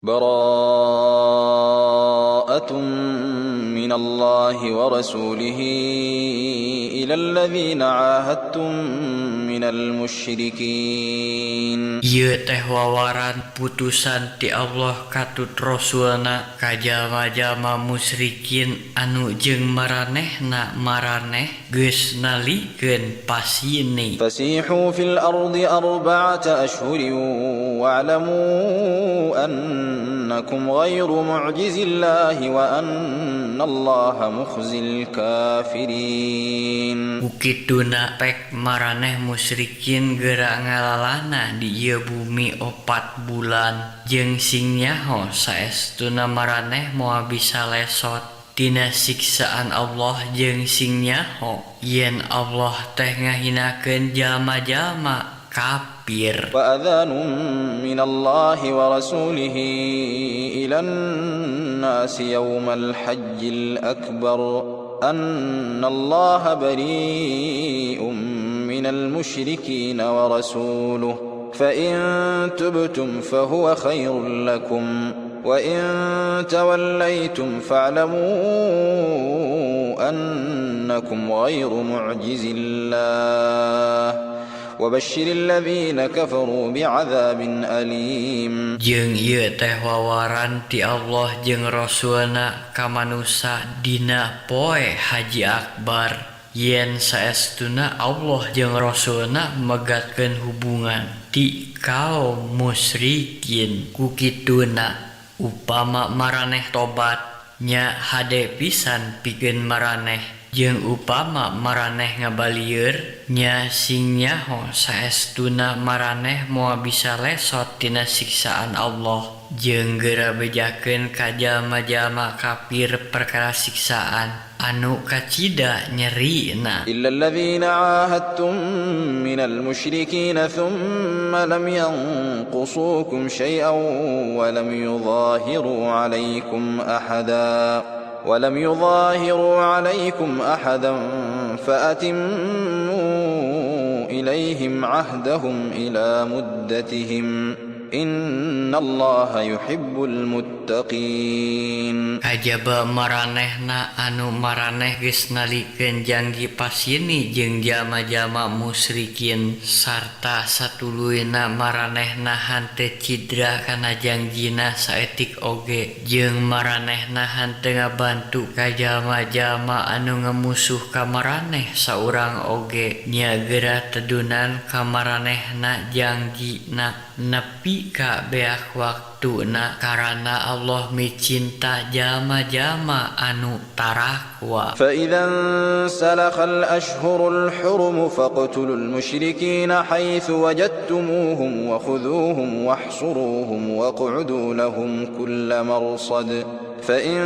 براءة من الله ورسوله إلى الذين عاهدتم من المشركين. Ieu teh wawaran putusan ti Allah katut Rasulna ka jalma-jalma musyrikin anu jeung maranehna maraneh geus nalikeun pasini. فسيحوا في الأرض 4 أشهر واعلموا أنكم غير معجزي الله وأن الله مخزي الكافرين. Ku kituna pek maraneh musyrikin geura ngalalana di ieu bumi 4 bulan jeung sing nyaho saestuna maraneh moal bisa lesot tina siksaan Allah jeung sing nyaho yen Allah teh ngahinakeun jalma-jalma kafir. وأذان من الله ورسوله إلى الناس يوم الحج الأكبر أن الله بريء من المشركين ورسوله، فإن تبتم فهو خير لكم، وإن توليتم فاعلموا أنكم غير معجزي الله، وبشر الذين كفروا بعذاب أليم. Jeung ieu teh wawaran ti Allah jeung Rasulna ka manusa dina poe Haji Akbar yen saestuna Allah jeung Rasulna megatkeun hubungan ti kaum musyrikin. Ku kituna upama maraneh tobat, nya hade pisan pikeun maraneh, jeung upama maraneh ngabalieur, nya sing nyaho saestuna maraneh moal bisa lesot tina siksaan Allah, jeung geura bejakeun ka jalma-jalma kafir perkara siksaan anu kacida nyerina. إلا الذين عاهدتم من المشركين ثم لم ينقصوكم شيئا ولم يظاهروا عليكم أحدا فأتموا إليهم عهدهم إلى مدتهم، إن الله يحب المتقين. Kajaba maranehna anu maraneh geus nalikeun janji pasini jeung jalma-jalma musyrikin sarta satuluyna maranehna henteu cidra kana janjina saeutik oge, jeung maranehna henteu ngabantu ka jalma-jalma anu ngamusuh ka maraneh saurang oge, nya geura tedunan ka maranehna janjina nepi ka beak waktuna, karana Allah micinta jalma-jalma anu tarakwa. فإذا انسلخ الأشهر الحرم فاقتلوا المشركين حيث وجدتموهم وخذوهم واحصروهم واقعدوا لهم كل مرصد، فإن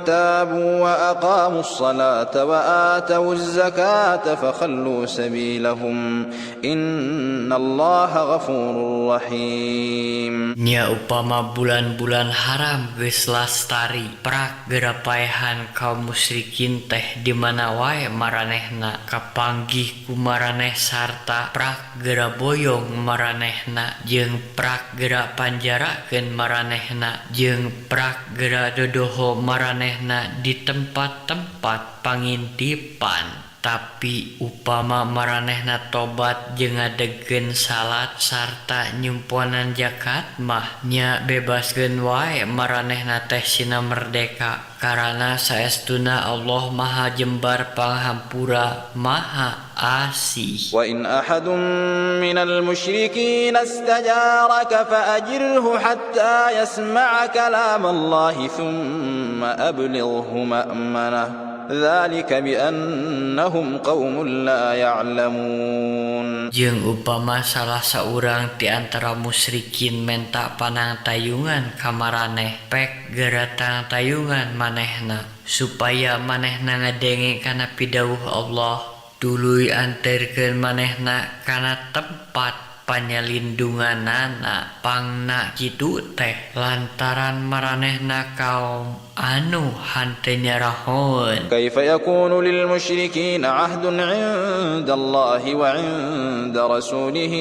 تابوا وأقاموا الصلاة وآتوا الزكاة فخلوا سبيلهم، إن الله غفور رحيم. Nya upama bulan-bulan haram geus lastari, prak geura paehan kaum musyrikin teh di mana wae maranehna kapanggih ku maraneh, sarta prak geura boyong maranehna, jeung prak geura panjarakeun maranehna, jeung prak geura dodoho maranehna di tempat-tempat pangintipan. Tapi upama maranehna tobat jeung ngadegkeun salat sarta nyumponan zakat mah, nya bebaskeun wae maranehna teh sina merdeka, karana saestuna Allah Maha Jembar Panghampura, Maha Asih. وإن أحد من المشركين استجارك فأجره حتى يسمع كلام الله ثم أبلغه مأمنه، ذلك بأنهم قوم لا يعلمون. Jeung upama salah saurang ti antara musyrikin menta panangtayungan ka maraneh, pek geura tangtayungan manehna supaya manehna ngadenge kana pidawuh Allah, tuluy anterkeun manehna kana tempat. panyalindunganana pangna kitu teh lantaran maranehna kaum anu henteu nyarahoeun. كيف يكون للمشركين عهد عند الله وعند رسوله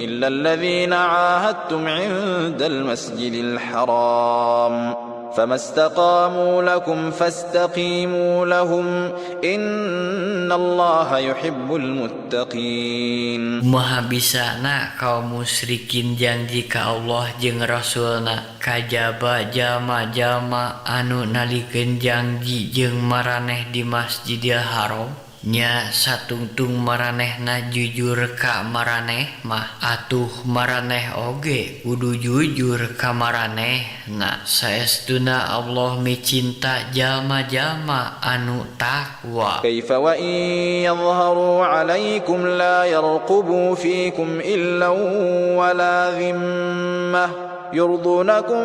إلا الذين عاهدتم عند المسجد الحرام فما استقاموا لكم فاستقيموا لهم إن الله يحب المتقين. Maha bisana kaum musyrikin janji ka Allah jeung Rasulna kajaba jalma-jalma anu nalikeun janji jeung maraneh di Masjidil Haram nya satungtung maranehna jujur ka maraneh mah atuh maraneh oge kudu jujur ka maranehna saestuna Allah micinta jalma-jalma anu takwa. كيف وإن يظهروا عليكم لا يرقبوا فيكم إلا ولا ذمة يرضونكم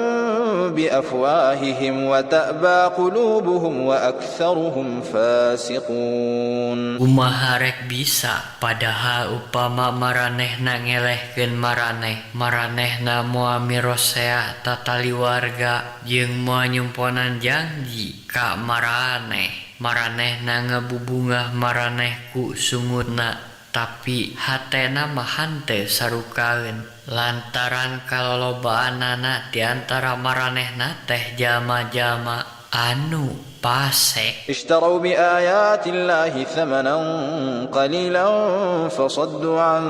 بأفواههم وتأبى قلوبهم وأكثرهم فاسقون. Kumaha rek bisa padahal upama maranehna ngelehkeun maraneh maranehna moal mirosea tatali warga jeung moal nyumponan janji ka maraneh maranehna ngabubungah maraneh ku sungutna tapi hatena mah henteu sarukaeun lantaran kalolobaanana di antara maranehna teh jalma-jalma anu pasek. اشتروا بآيات الله ثمنا قليلا فصدوا عن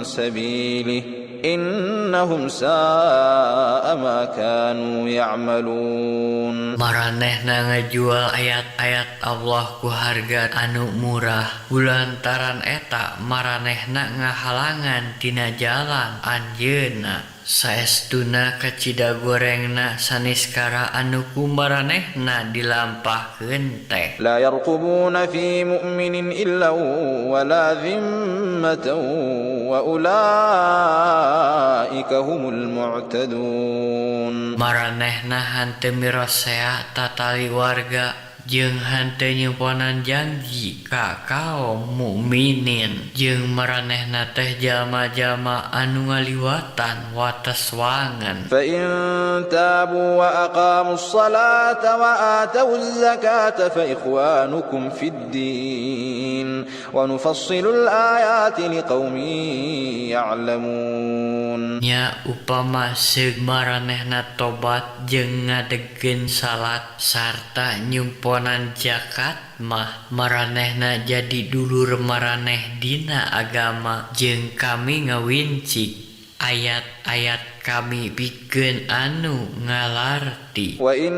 سبيله إنهم ساء ما كانوا يعملون. Maranehna ngajual ayat-ayat Allah ku harga anu murah kulantaran eta maranehna ngahalangan tina jalan anjeunna saestuna kacida gorengna saniskara anu ku maranehna dilampahkeun teh. لا يرقبون في مؤمن إلا ولا ذمة وأولئك هم المعتدون. Maranehna henteu mirosea tatali warga jeung henteu nyumponan janji ka kaum mukminin jeung maranehna teh jalma-jalma anu ngaliwatan wates wangen. فإن تابوا وأقاموا الصلاة وآتوا الزكاة فإخوانكم في الدين ونفصل الآيات لقوم يعلمون. Nya upama seug maranehna tobat jeung ngadegkeun salat sarta nyumponan zakat mah maranehna jadi dulur maraneh dina agama jeung kami ngawincik ayat-ayat kami pikeun anu ngalarti. وإن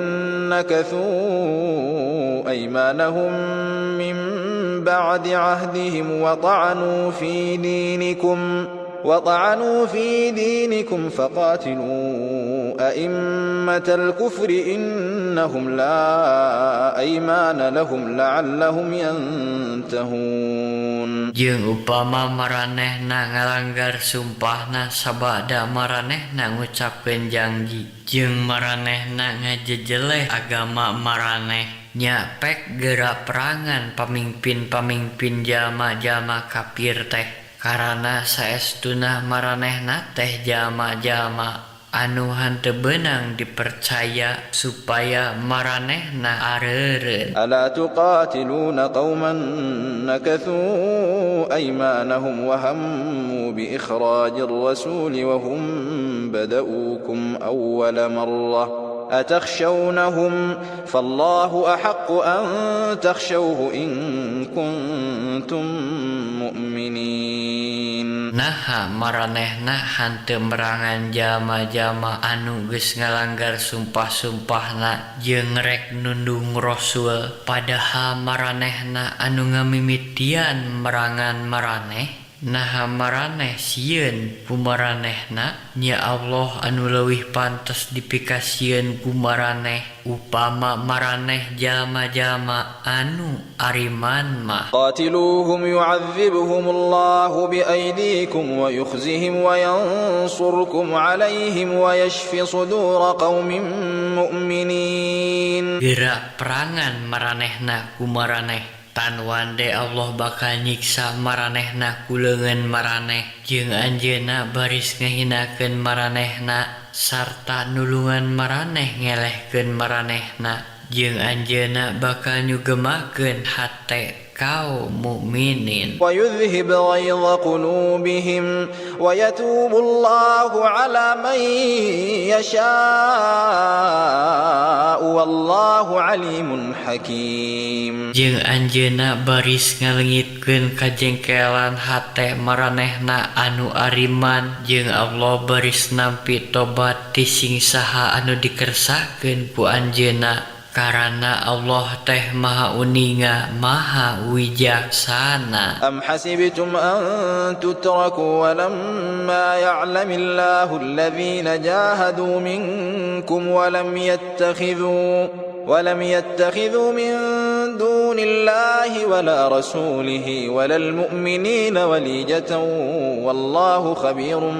نكثوا أيمانهم من بعد عهدهم وطعنوا في دينكم فقاتلوا أئمة الكفر إنهم لا أيمان لهم لعلهم ينتهون. Jeung upama maranehna ngalanggar sumpahna sabada maranehna ngucapkeun janji jeung maranehna ngajejeleh agama maraneh nya pek geura perangan pamimpin-pamimpin jalma-jalma kafir teh karana saestuna maranehna teh jalma-jalma anu henteu beunang dipercaya supaya maranehna areureun. ألا تقاتلون قوما نكثوا أيمانهم وهموا بإخراج الرسول وهم بدؤوكم أول مرة أتخشونهم فالله أحق أن تخشوه إن كنتم مؤمنين. Naha maranehna henteu merangan jalma-jalma anu geus ngalanggar sumpah-sumpahna jeung rek nundung Rasul padahal maranehna anu ngamimitian merangan maraneh. Naha maraneh sieun ku maranehna nya Allah anu leuwih pantes dipikasieun ku maraneh upama maraneh jalma-jalma anu ariman mah. قاتلوهم يعذبهم الله بأيديكم ويخزهم وينصركم عليهم ويشف صدور قوم مؤمنين. Geura perangan maranehna ku maraneh Tan wande Allah bakal nyiksa maranehna ku leungeun maraneh jeung anjeunna baris ngahinakeun maranehna sarta nulungan maraneh ngelehkeun maranehna jeung anjeunna bakal nyugemakeun hate kaum mukminin. Wa yudhhib ghaidha qulubihim wa yatubu Allahu ala man yasha wallahu alimun hakim. Jeung anjeunna baris ngalengitkeun kajengkelan hate maranehna anu ariman jeung Allah baris nampi tobat ti sing saha anu dikersakeun ku anjeunna. Karana Allah teh maha uninga maha wijaksana. Am hasibtum an tutraku walamma ya'lamillahu alladhina jahadu minkum walam yattakhidhu min dunillahi wala rasulihi walal mu'minina walijatan wallahu khabirum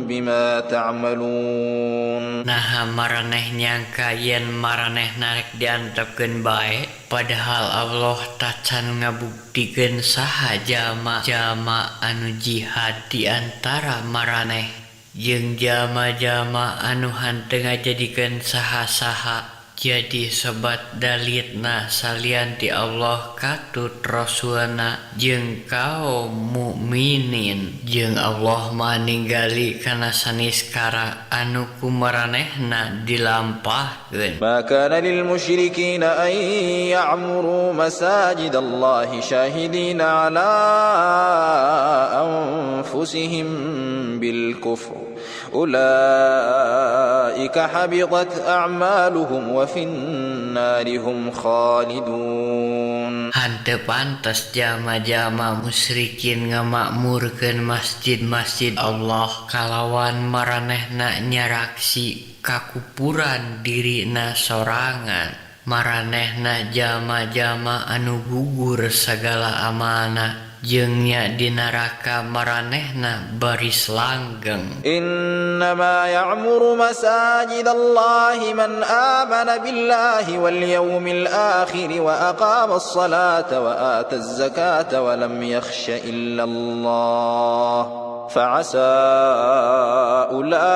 bima ta'malun. Naha maraneh nyangka yen maraneh narek diantepkeun bae padahal Allah tacan ngabuktikeun saha jalma-jalma anu jihad di antara maraneh jeung jalma-jalma anu hanteu ngajadikeun saha-saha jadi sobat dalitna salian ti Allah katut rasulna jeung kaum mukminin jeung Allah mah ninggali kana saniskara anu kumaranehna dilampahkeun. Ma kana lil musyrikina an ya'muru masajidallahi syahidina ala anfusihim bil kufr ulaika habitat a'maluhum wa finnari hum khalidun. Hanteu pantes jalma-jalma musyrikin ngamakmurkeun masjid-masjid Allah kalawan maranehna nyaraksi kakupuran dirina sorangan. Maranehna jalma-jalma anu gugur sagala amalna jeung nya di neraka maranehna baris langgeng. Innama ya'muru masajidallahi man amana billahi wal yawmil akhir wa aqama as-salata wa ata az-zakata wa lam yakhsha illa Allah fa'asa ulaika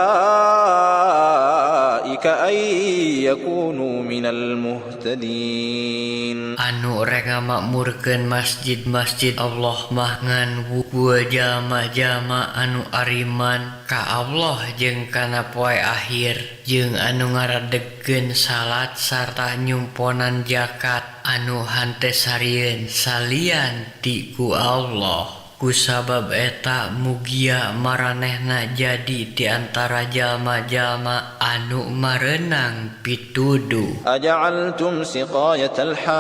ay yakunu minal muhtadin. Anu rek ngamakmurkeun masjid-masjid Allah mah ngan wuku jalma-jalma anu ariman ka Allah jeung kana poe akhir jeung anu ngaradegkeun salat sarta nyumponan zakat anu henteu sarieun salian ti ku Allah. Kusabab eta mugia maranehna jadi di antara jalma-jalma anu marenang pituduh. Aja'altum siqayatal hajji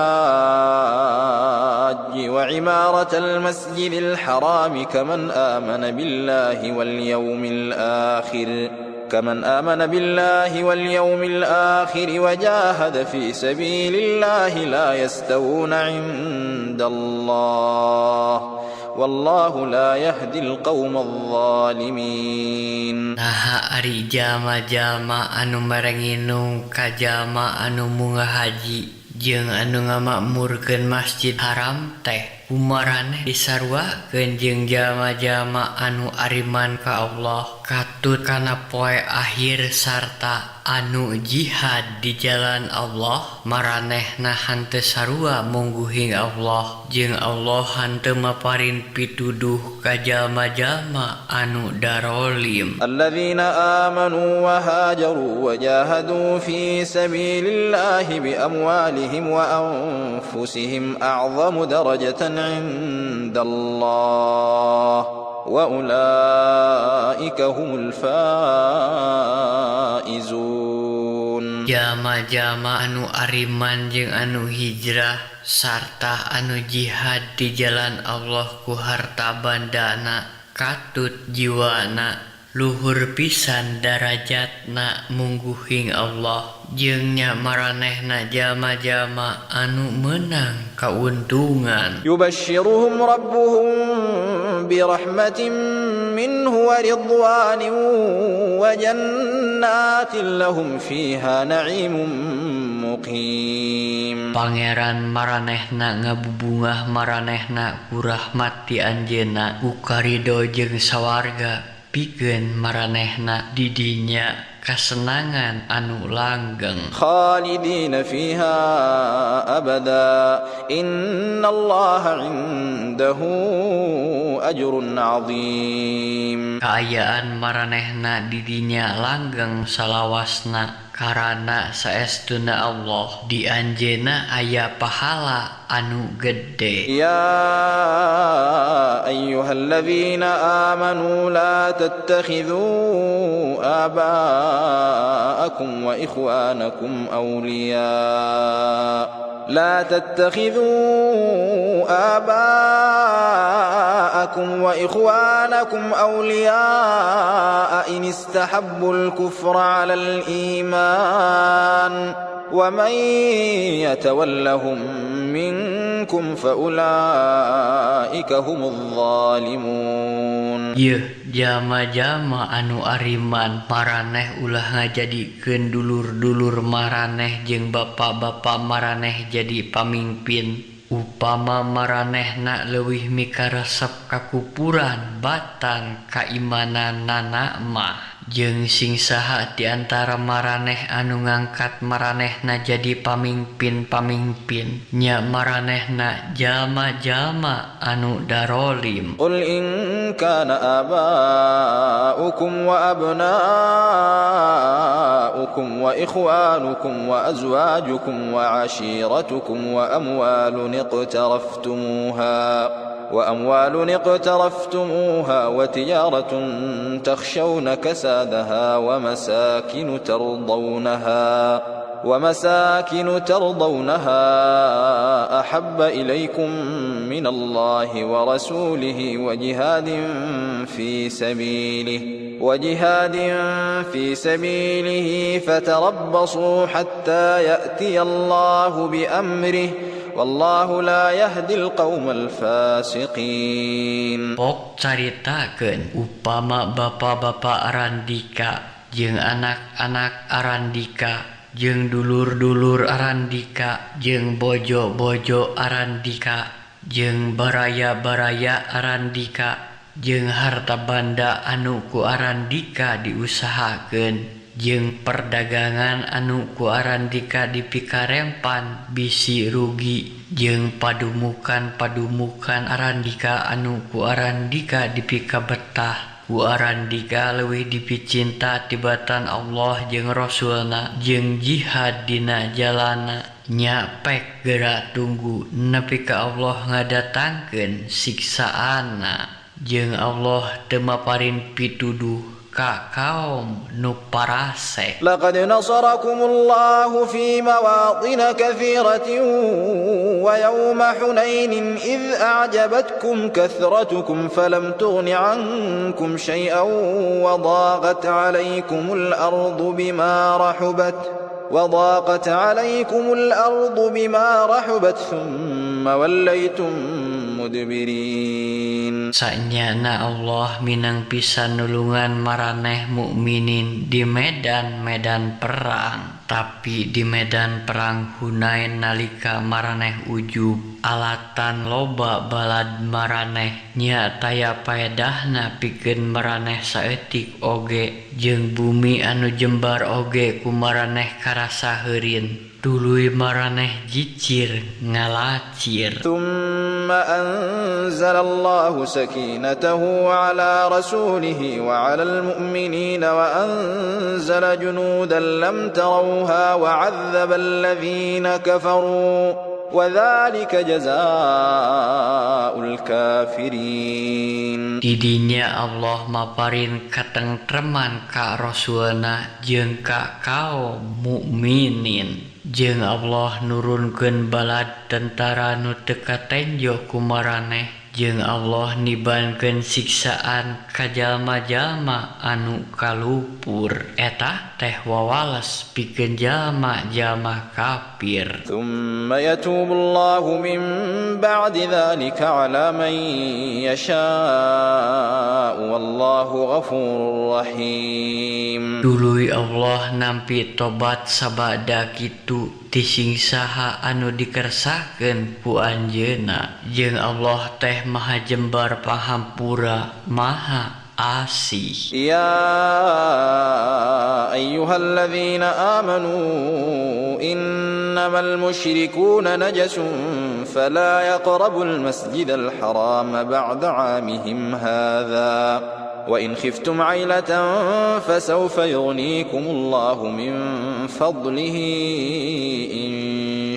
wa imaratal masjidil harami kaman amana billahi wal yawmil akhir kaman amana billahi wal yawmil akhir wa jahada fi sabilillahi la yastawuna 'indallah wallahu la yahdil qaumadh zalimin. Naha ari jalma-jalma anu merenginung ka jalma anu munggah haji jeung anu ngamakmurkeun Masjid Haram teh kumaraneh disaruakeun jeung jalma-jalma anu ariman ka Allah katut kana poe akhir sarta anu jihad di jalan Allah maranehna hanteu sarua mungguhing Allah jeung Allah hanteu maparin pituduh ka jalma-jalma anu darolim. Alladzina amanu wa hajaru wa jahadu fi sabilillahi bi amwalihim wa anfusihim a'zamu darajatan 'indallah wa ulaika humul faizun. Jalma-jalma anu ariman jeung anu hijrah sarta anu jihad di jalan Allah ku harta bandana katut jiwana luhur pisan darajatna mungguhing Allah jeung nya maranehna jalma-jalma anu meunang kauntungan. Yubashshiruhum rabbuhum birahmatin minhu wa ridwanin wa jannatin جنات لهم فيها نعيم مقيم. Pangeran maranehna ngabubungah maranehna ku rahmat ti anjeunna ku karido jeung sawarga pikeun maranehna di dinya kasenangan anu langgeng. Khalidina fiha abada innallaha indahu ajrun azim. Kaayaan maranehna di dinya langgeng salawasna karana saestuna Allah di anjeunna aya pahala anu gede. Ya ayyuhalladzina amanu la tattakhidhu aba'akum wa ikhwanakum awliya. La tattakhidhu aba'akum wa ikhwanakum awliya in istahabbul kufra 'alal iman wa man yatawallahum minkum faulaika humudz zalimun. Yeuh jama-jama anu ariman maraneh ulah ngajadikeun dulur-dulur maraneh jeung bapa-bapa maraneh jadi pamingpin. Upama maranehna leuwih mikaresep kakupuran batan kaimananana mah. Jeung sing saha di antara maraneh anu ngangkat maranehna jadi pamingpin-pamingpin nya maranehna jalma-jalma anu darolim. Qul in kana aba'ukum wa abna'ukum wa ikhwanukum wa azwajukum wa ashiratukum wa amwalun iqtaraftumuha وأموال اقترفتموها وتجارة تخشون كسادها ومساكن ترضونها أحب إليكم من الله ورسوله وجهاد في سبيله فتربصوا حتى يأتي الله بأمره والله لا يهدي القوم الفاسقين. Pok caritakeun upama bapa-bapa Arandika jeung anak-anak Arandika jeung dulur-dulur Arandika jeung bojo-bojo Arandika jeung baraya-baraya Arandika jeung harta banda anu ku Arandika diusahakeun jeung perdagangan anu ku Arandika dipikarempan bisi rugi jeung padumukan-padumukan Arandika anu ku Arandika dipikabetah ku Arandika leuwih dipicinta tibatan Allah jeung Rasulna jeung jihad dina jalana nya pek geura tunggu nepi ka Allah ngadatangkeun siksaana jeung Allah teu maparin pituduh ka kaum nu parasek. Laqad nasarakumullahu fi mawatin katsiratin wa yawma hunainin idh a'jabatkum kathratukum falam tughni 'ankum syai'an wa daqat 'alaykumul ardu bima rahabat وضاقت عليكم الأرض بما رحبت ثم وليتم مدبرين. Sanyana Allah minang pisan nulungan maraneh mukminin di medan-medan perang, tapi di medan perang Hunain nalika maraneh ujub alatan loba balad maraneh nya taya paedahna pikeun maraneh saeutik oge jeung bumi anu jembar oge ku maraneh karasa heurin tuluy maraneh jicir ngalacir. Thumma anzalallahu sakinatahu ala rasulihi wa ala almu'minina wa anzala junudan lam tarawha wa 'adzaba alladhina kafaru wa dzalika jazaa'ul kafirin. Didinya Allah maparin katengtreman ka rasulna jeung ka kaum mukminin. Jeung Allah nurunkeun balad tentara nu teu katenjo ku maraneh Jeung Allah nibankeun siksaan ka jalma-jalma anu kalupur. Eta teh wawales pikeun jalma-jalma kafir. Tsumma yatubullahu min ba'di dzalika 'ala man yasha' wallahu ghafurur rahim. Tuluy Allah nampi tobat sabada kitu ti sing saha anu dikersakeun ku anjeunna. Jeung Allah teh maha jembar pahampura maha asih. Ya ayyuhalladzina amanu innamal musyrikuuna najasun fala yaqrabul masjidal harama ba'da 'amihim hadza wa in khiftum 'ailatan fasawfa yughnikumullahu min fadlihi in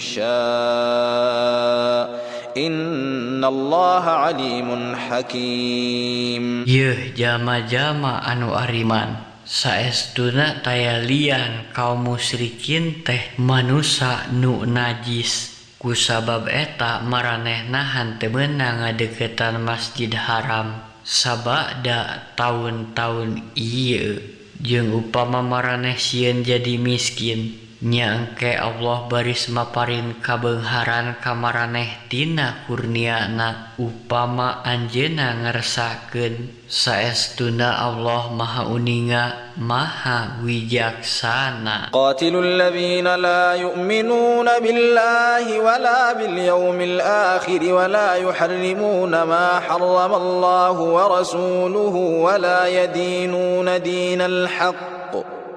syaa innallaha 'alimun hakim. Yeuh jalma-jalma anu ariman, saestuna taya lian kaum musyrikin teh manusa nu najis. Kusabab eta maranehna henteu meunang ngadeukeutan Masjid Haram sabada taun-taun ieu. Jeung upama maraneh sieun jadi miskin, nya engke Allah baris maparin kabeungharan ka maraneh tina kurniana upama anjeunna ngersakeun. Saestuna Allah maha uninga maha wijaksana. Qatilul ladzina la yu'minuna billahi wala bil yaumil akhir wala yuharrimuna ma harramallahu wa rasuluhu wala yadinuna dinal haqq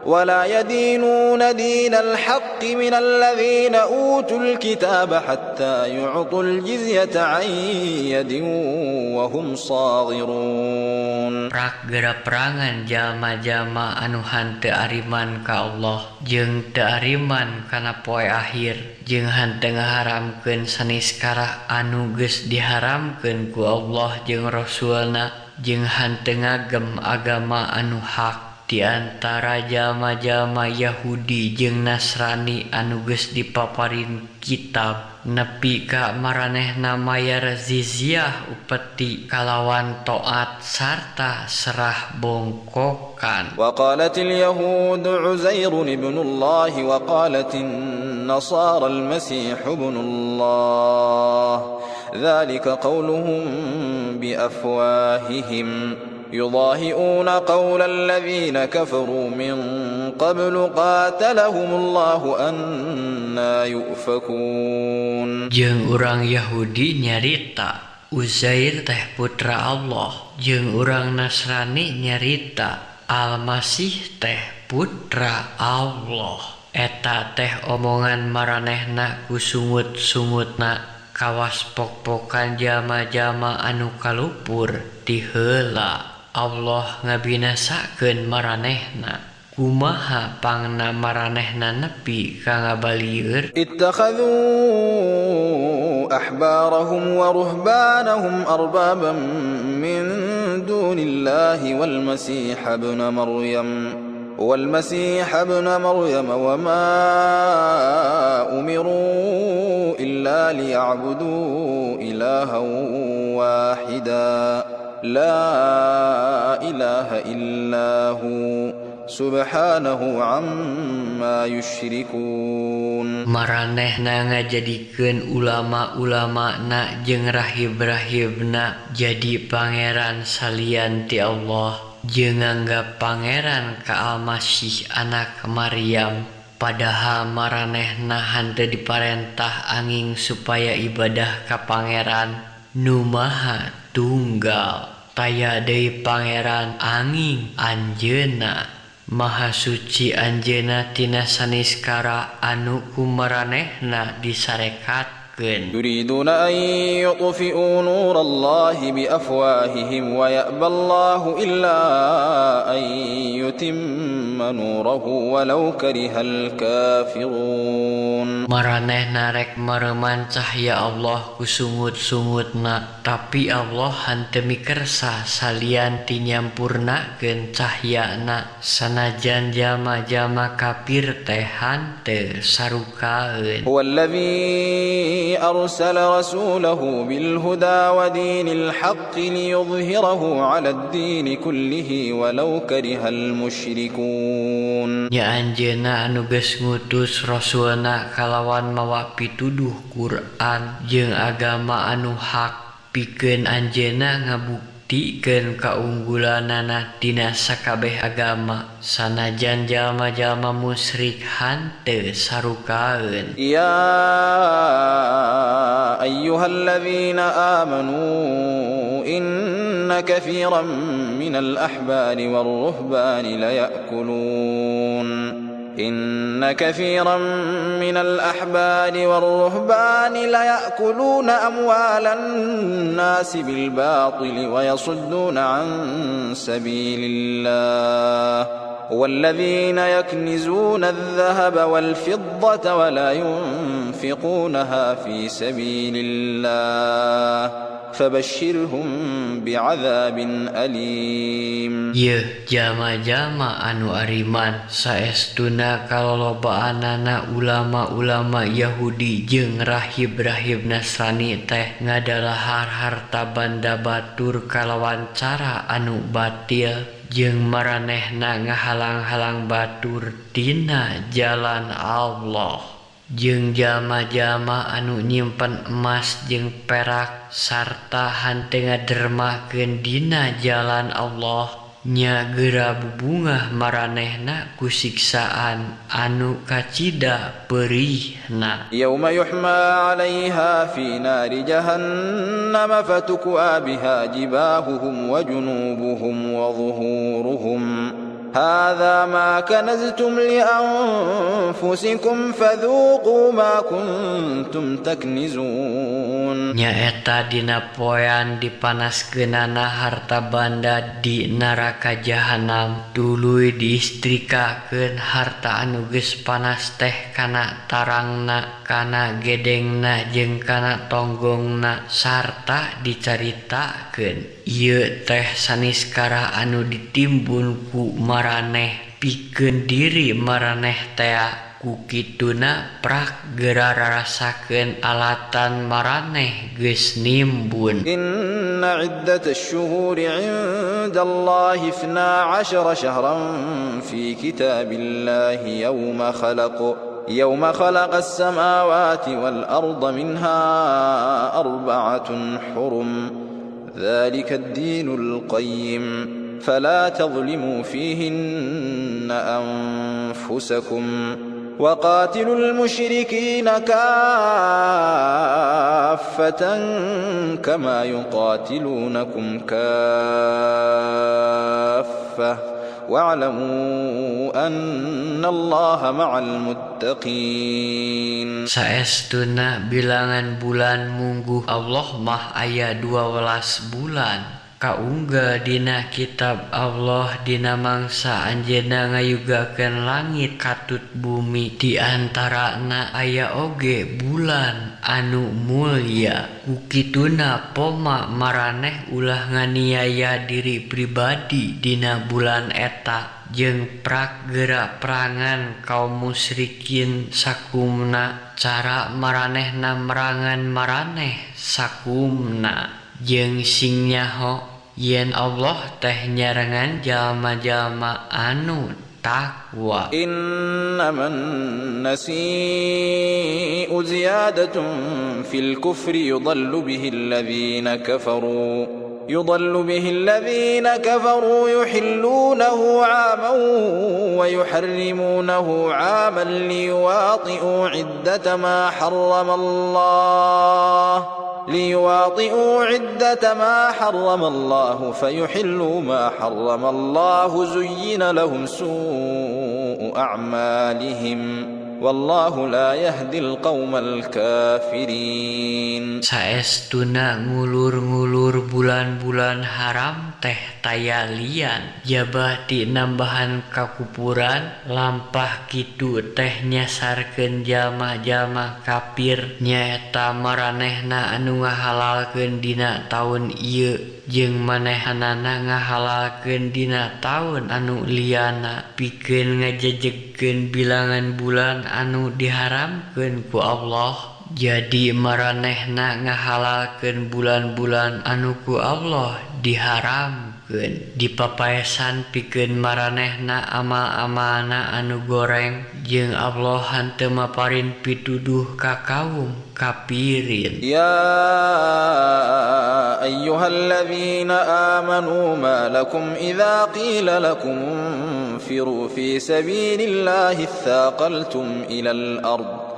ولا يدينون دين الحق من الذين أوتوا الكتاب حتى يعطوا الجزية عن يد وهم صاغرون. Prak geura perangan jalma-jalma anu henteu ariman ka Allah jeung teu ariman kana poe akhir jeung henteu ngaharamkeun saniskara anu geus diharamkeun ku Allah jeung Rasulna jeung henteu ngagem agama anu hak di antara jalma-jalma Yahudi jeung Nasrani anu geus dipaparin kitab nepi ka maranehna mayar jizyah upeti kalawan taat sarta serah bongkokan. Wa qalatil yahud Uzair ibn Allah wa qalatin nasara al-masih ibn Allah dzalika qawluhum bi afwahihim يضاهئون قول الذين كفروا من قبل قاتلهم الله أنا يؤفكون. Jeung urang Yahudi nyarita Uzair teh putra Allah, jeung urang Nasrani nyarita Almasih teh putra Allah. Eta teh omongan maranehna ku sungut-sungutna kawas pok-pokan jalma-jalma anu kalupur ti heula. Allah ngabinasakeun maranehna. Kumaha pangna maranehna nepi ka ngabalieur? Ittakhadhu ahbarahum wa ruhbanahum arbaban min dunillahi wal masih ibn Maryam wal masih ibn Maryam wa ma umiru illa liya'budu ilahan wahida la ilaha illa hu subhanahu amma yusyrikun. Maranehna ngajadikeun ulama-ulamana jeung rahib-rahibna jadi pangeran salian ti Allah jeung nganggap pangeran ka Almasih anak Maryam, padahal maranehna henteu diparentah angin supaya ibadah ka pangeran nu maha tunggal. Taya deui pangeran angin anjeunna. Maha suci anjeunna tina saniskara anu ku maranehna disarekatkeun. Yuriduna an yutfi'u nurallahi biafwahihim wa ya'ballahu illa an yutimma نوره ولو كره الكافرون. Maranehna rek mareuman cahya Allah ku sungut-sungutna, tapi Allah henteu mikersa salian ti nyampurnakeun cahyana sanajan jalma-jalma kafir teh henteu sarukaeun. هو الذي أرسل رسوله بالهدى ودين الحق ليظهره على الدين كله ولو كره المشركون. Nya anjeunna anu geus ngutus rasulna kalawan mawa pituduh Quran jeung agama anu hak pikeun anjeunna ngabuktikeun kaunggulanana tina sakabeh agama sanajan jalma-jalma musyrik henteu sarukaeun. يا أيها الذين آمنوا إن كثيرا من الأحبار والرهبان ليأكلون إن كثيرا من الأحبار والرهبان ليأكلون أموال الناس بالباطل ويصدون عن سبيل الله والذين يكنزون الذهب والفضة ولا ينفقونها في سبيل الله فبشرهم بعذاب أليم. Yeuh jalma-jalma anu ariman, saestuna kalolobaanana ulama-ulama Yahudi jeung rahib-rahib Nasrani teh ngadalahar harta banda batur kalawan cara anu batil jeung maranehna ngahalang-halang batur tina jalan Allah. Jeung jalma-jalma anu nyimpen emas jeung perak sarta henteu ngadermakeun dina jalan Allah nya geura bubungah maranehna ku siksaan anu kacida peurihna. يوم يحمى عليها في نار جهنم فتكوى بها جباههم وجنوبهم وظهورهم هذا ما كنزتم لأنفسكم فذوقوا ما كنتم تكنزون. Nyaeta dina poean dipanaskeunana harta banda di neraka jahanam tuluy diistrikakeun harta anu geus panas teh kana tarangna, kana gedengna jeung kana tonggongna sarta dicaritakeun ieu teh saniskara anu ditimbun ku maraneh pikeun diri maraneh tea. Ku kituna prak geura rarasakeun alatan maraneh geus nimbun. Inna iddatash shuhuri 'inda Allahi 12 shahran fi kitabillahi yawma khalaqa as-samawati wal arda minha arba'atun hurum dhalika ad-dinul qayyim فلا تظلموا فيهن أنفسكم وقاتلوا المشركين كافة كما يقاتلونكم كافة واعلموا أن الله مع المتقين. Saestuna bilangan bulan mungguh Allah mah aya 12 bulan. Kaunggal dina kitab Allah dina mangsa anjeunna ngayugakeun langit katut bumi, di antarana aya oge bulan anu mulya. Ku kituna poma maraneh ulah nganiaya diri pribadi dina bulan eta jeung prak geura perangan kaum musyrikin sakumna, cara maranehna merangan maraneh sakumna, jeung sing nyaho yen Allah teh nyarengan jalma-jalma anu takwa. Innaman nasi'u ziyadatun fil kufri yudallu bihi alladhina kafaru yuhillunahu 'aman wa yuharrimunahu 'aman liyuwati'u 'iddata ma harrama Allah ليواطئوا عدة ما حرم الله فيحلوا ما حرم الله زين لهم سوء أعمالهم والله لا يهدي القوم الكافرين. Saestuna ngulur-ngulur bulan-bulan haram teh taya lian jabah ti nambahan kakupuran lampah kitu teh nyasarkeun jalma-jalma kafir nyaeta maranehna anu ngahalalkeun dina taun ieu jeung manehanana ngahalalkeun dina taun anu liana pikeun ngajejegkeun bilangan bulan anu diharamkeun ku Allah. Jadi maranehna ngahalalkeun bulan-bulan anu ku Allah diharamkeun dipapaesan pikeun maranehna amal-amalna anu goreng jeung Allah henteu maparin pituduh ka kaum kafirin. Ya ayyuhalladzina amanu ma lakum idza qila lakum infiru fi sabilillahi itsaqaltum ilal ard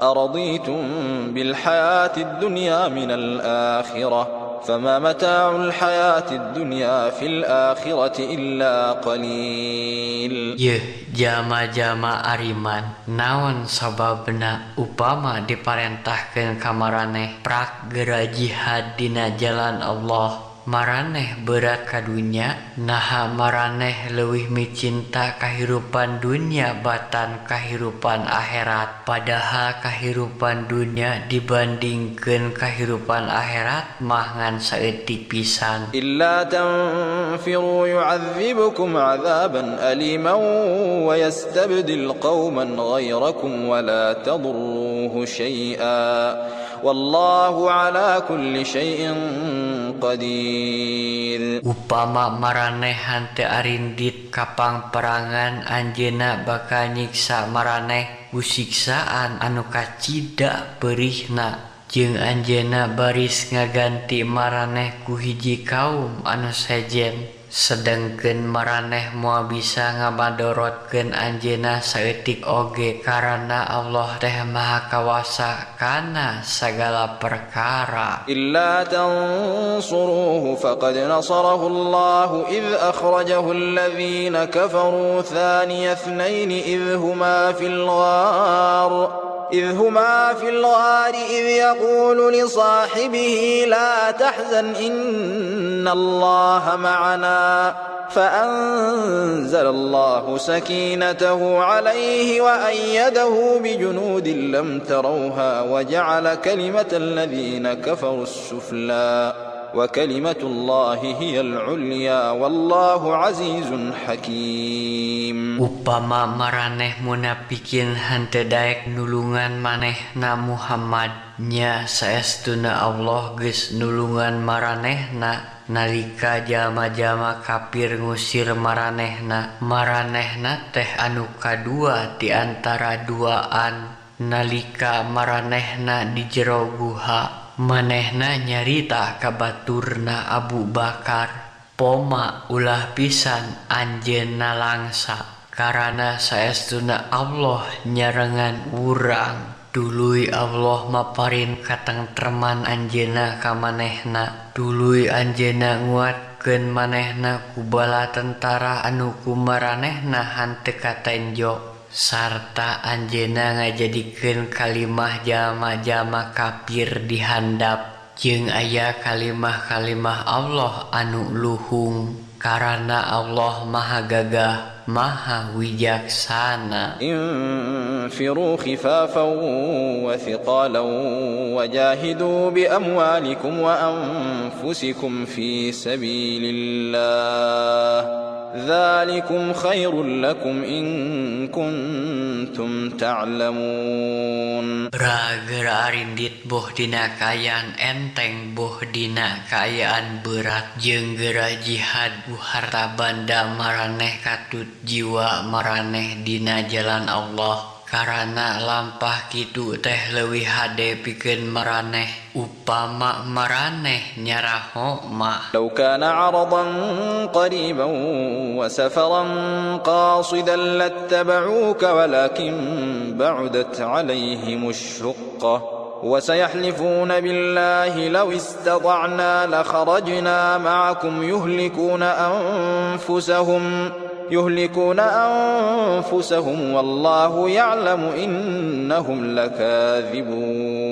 أرضيتم بالحياة الدنيا من الآخرة فما متاع الحياة الدنيا في الآخرة إلا قليل. Yeuh jalma-jalma ariman naon sababna upama diparentahkeun ka maraneh prak geura jihad dina jalan Allah maraneh berat ka dunya naha maraneh leuwih micinta kahirupan dunya batan kahirupan akhirat padahal kahirupan dunya dibandingkeun kahirupan akhirat mah ngan saeutik pisan. Illa tanfiru yu'adzibukum 'adzaban aliman wa yastabdil qauman ghairakum wa la tadurruhu syai'a wallahu 'ala kulli syai'in qadir. Upama maraneh henteu arindit kapang perangan anjeunna bakal nyiksa maraneh ku siksaan anu kacida peurihna jeung anjeunna baris ngaganti maraneh ku hiji kaum anu sejen sedengkeun maraneh moal bisa ngamadorotkeun anjeunna saeutik oge karana Allah teh maha kawasa kana sagala perkara. Illa tansuruhu faqad nasarahu Allahu idh akhrajahu alladhina kafaru thaniya ithnaini idh huma fil ghar إذ هما في الغار إذ يقول لصاحبه لا تحزن إن الله معنا فأنزل الله سكينته عليه وأيده بجنود لم تروها وجعل كلمة الذين كفروا السفلى وكلمة الله هي العليا والله عزيز حكيم. Upama maraneh munafikin henteu daek nulungan manehna Muhammad nya saestuna Allah geus nulungan maranehna nalika jalma-jalma kafir ngusir maranehna maranehna teh anu kadua di antara duaan nalika maranehna di jero guha manehna nyarita ka baturna Abu Bakar poma ulah pisan anjeunna langsa karana saestuna Allah nyarengan urang tuluy Allah maparin katengtreman anjeunna ka manehna tuluy anjeunna nguatkeun manehna ku bala tentara anu ku maranehna henteu katenjo sarta anjeunna ngajadikeun kalimah jalma-jalma kafir dihandap jeung aya kalimah-kalimah Allah anu luhung karana Allah maha gagah maha wijaksana. Infiru khifafan wa thiqalan wajahidu bi amwalikum wa anfusikum fi sabilillah dzalikum khairul lakum in kuntum ta'lamun. Rager arindit boh dina kaayaan enteng boh dina kaayaan berat jeung geura jihad ku harta banda maraneh katut jiwa maraneh dina jalan Allah karana lampah kitu teh leuwih hade pikeun maraneh upama maraneh nyaraho mah. Law kana 'aradan qariban wa safaran qasidan lattaba'uka walakin ba'udat 'alayhimush syuqqah wa sayahlifuna billahi law istata'na la kharajna ma'akum yuhlikuna anfusahum يهلكون أنفسهم والله يعلم إنهم لكاذبون.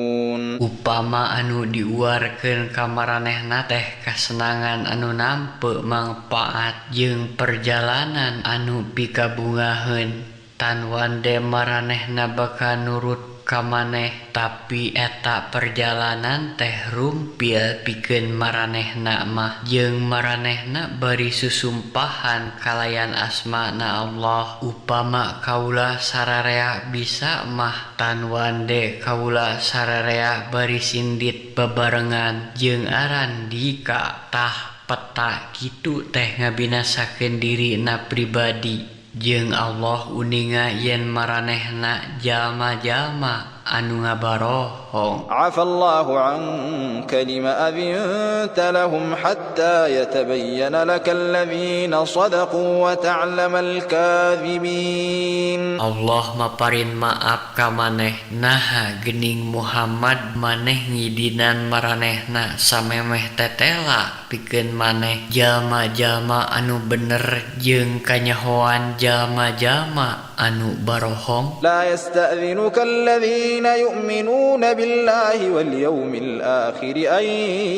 Upama anu diuarkeun ka maranehna teh kasenangan anu nampe mangpaat jeung perjalanan anu pikabungaheun tan wande maranehna bakal nurut ka maneh tapi eta perjalanan teh rumpil pikeun maranehna mah jeung maranehna bari susumpahan kalayan asmana Allah. Upama kaula sararea bisa mah tan wande kaula sararea bari sindit babarengan jeung arandika. Tah peta kitu teh ngabinasakeun dirina pribadi jeung Allah uninga yen maranehna jalma-jalma anu ngabarohong. Afallahu anka lima adzinta lahum hatta yatabayyana lakal ladzina shadaqu wa ta'lamal kadzibin. Allah maparin maaf ka maneh naha geuning Muhammad maneh ngidinan maranehna samemeh tetela pikeun maneh jalma-jalma anu bener jeung kanyahoan jalma-jalma anu barohong. La yasta'dhinuka alladhina yu'minuna billahi wal yawmil akhir an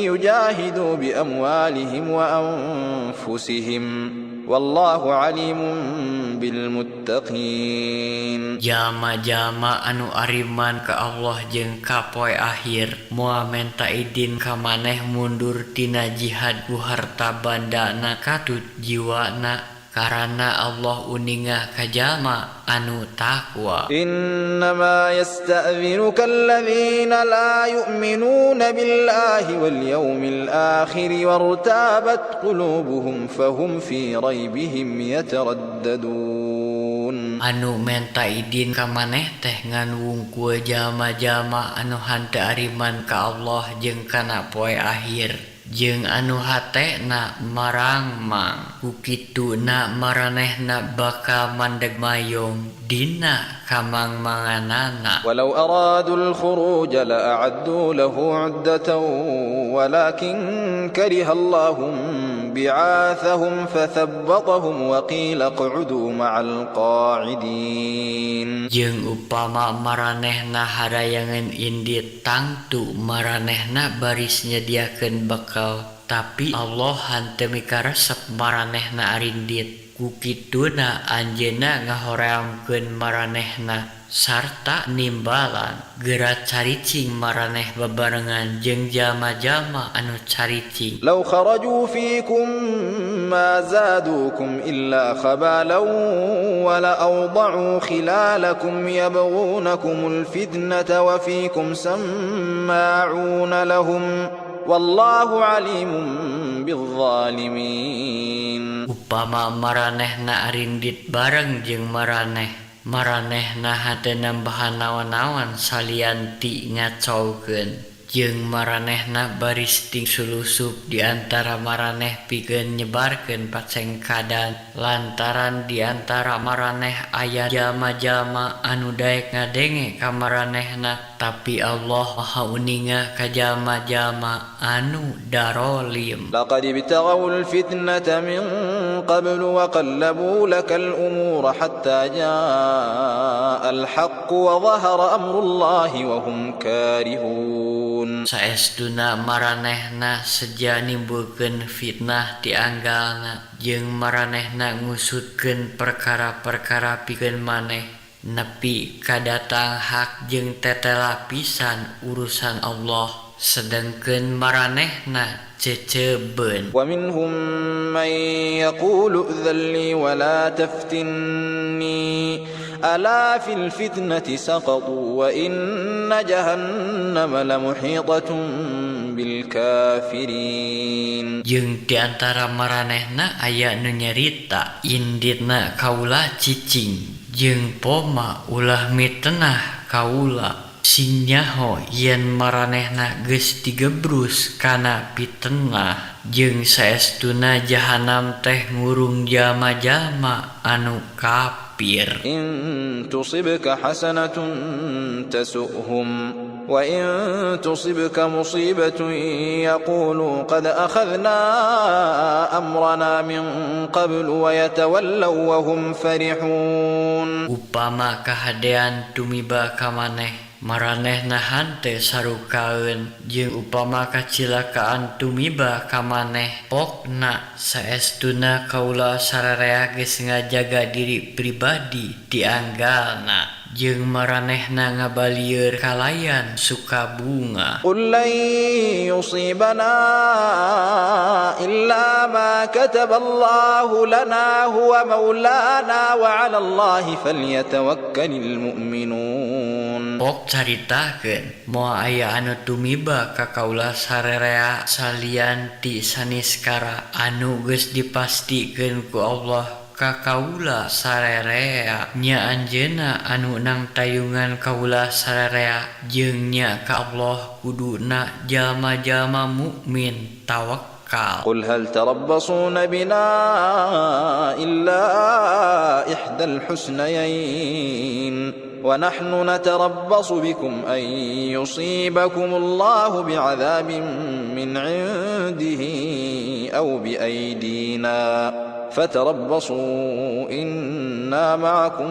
yujahidu bi amwalihim wa anfusihim wallahu alimun bil muttaqin. Jalma-jalma anu ariman ka Allah jeung ka poe akhir moal menta idin ka maneh mundur tina jihad ku harta bandana katut jiwana karana Allah uninga ka jalma anu takwa. Innama yasta'dhinuka alladhina la yu'minuna billahi wal yawmil akhir wartabat qulubuhum fahum fi raibihim yataraddadun. Anu menta idin ka maneh teh ngan wungkul jalma-jalma anu henteu ariman ka Allah jeung kana poe akhir jeung anu hatena marangmang. Ku kituna maranehna bakal mandeg mayong dina kamangmanganana. Walau aradul khuruj la a'addu lahu 'uddatan walakin kariha Allahum bi'athahum fathabbatahum wa qila q'udu ma'al qa'idin. Jeung upama maranehna harayangan indit tangtu maranehna baris nyediakeun bekal tapi Allah henteu mikaresep maranehna arindit. Ku kituna anjeunna ngahoreamkeun maranehna sarta nimbalan geura caricing maraneh babarengan jeung jalma-jalma anu caricing. Law kharaju fikum ma zadukum illa khabalan wa la awda'u khilalakum yabghunakumul fitnata wa fikum samma'una lahum wallahu alimun bizzalimin. Upama maranehna arindit bareng jeung maraneh, maranehna hate nambahan naon-naon salian ti ngacaukeun jeung maranehna baris ting sulusup di antara maraneh pikeun nyebarkeun pacengkadan lantaran di antara maraneh aya jalma-jalma anu daek ngadenge ka maranehna tapi Allah Maha uninga ka jalma-jalma anu darolim. Laqad ibtaghawul fitnata min qablu wa qallabu lakal umura hatta jaa al-haqqu wa dhahara amrullahi wa hum karihun. Saestuna maranehna seja nimbulkeun fitnah ti anggalna jeung maranehna ngusutkeun perkara-perkara pikeun maneh nepi kadatang hak jeung tetela pisan urusan Allah sedengkeun maranehna cecebeun. Wa minhum man yaqulu dzalli wa la taftinni ala fil fitnati saqatu wa inna jahannama lamuhitatun bil kafirin. Jeung di antara maranehna aya nu nyarita inditna kaula cicing jeung poma ulah mitenah kaula sing nyaho yen maranehna geus digebrus kana pitenah jeung saestuna jahanam teh ngurung jalma-jalma anu kafir. kafir. In tusibka hasanatun tasu'hum wa in tusibka musibatun yaqulu qad akhadna amrana min qablu wa yatawallaw wa hum farihun. Upama kahadean tumiba ka maneh, maranehna hante sarukaeun, jeung upama kacilakaan tumiba ka maneh, pokna saestuna kaula sararea geus ngajaga diri pribadi dianggalna, jeung maranehna ngabalieur kalayan sukabunga. Qul lan yusibana illa ma kataballahu lana huwa maulana wa 'ala Allahi falyatawakkalul mu'minun. Pok caritakeun moal aya anu tumiba ka kaula sararea salian ti saniskara anu geus dipastikeun ku Allah ka kaula sarerea, nya anjeunna anu nang tayungan kaula sarerea, jeung nya ka Allah kuduna jalma-jalma mukmin tawakal. Qul hal tarabbasuna bina illa ihdal husnayain wa nahnu natarabbasu bikum an yusibakumullahu bi'adzabin min 'indihi aw biaydina fatarabbasu inna ma'akum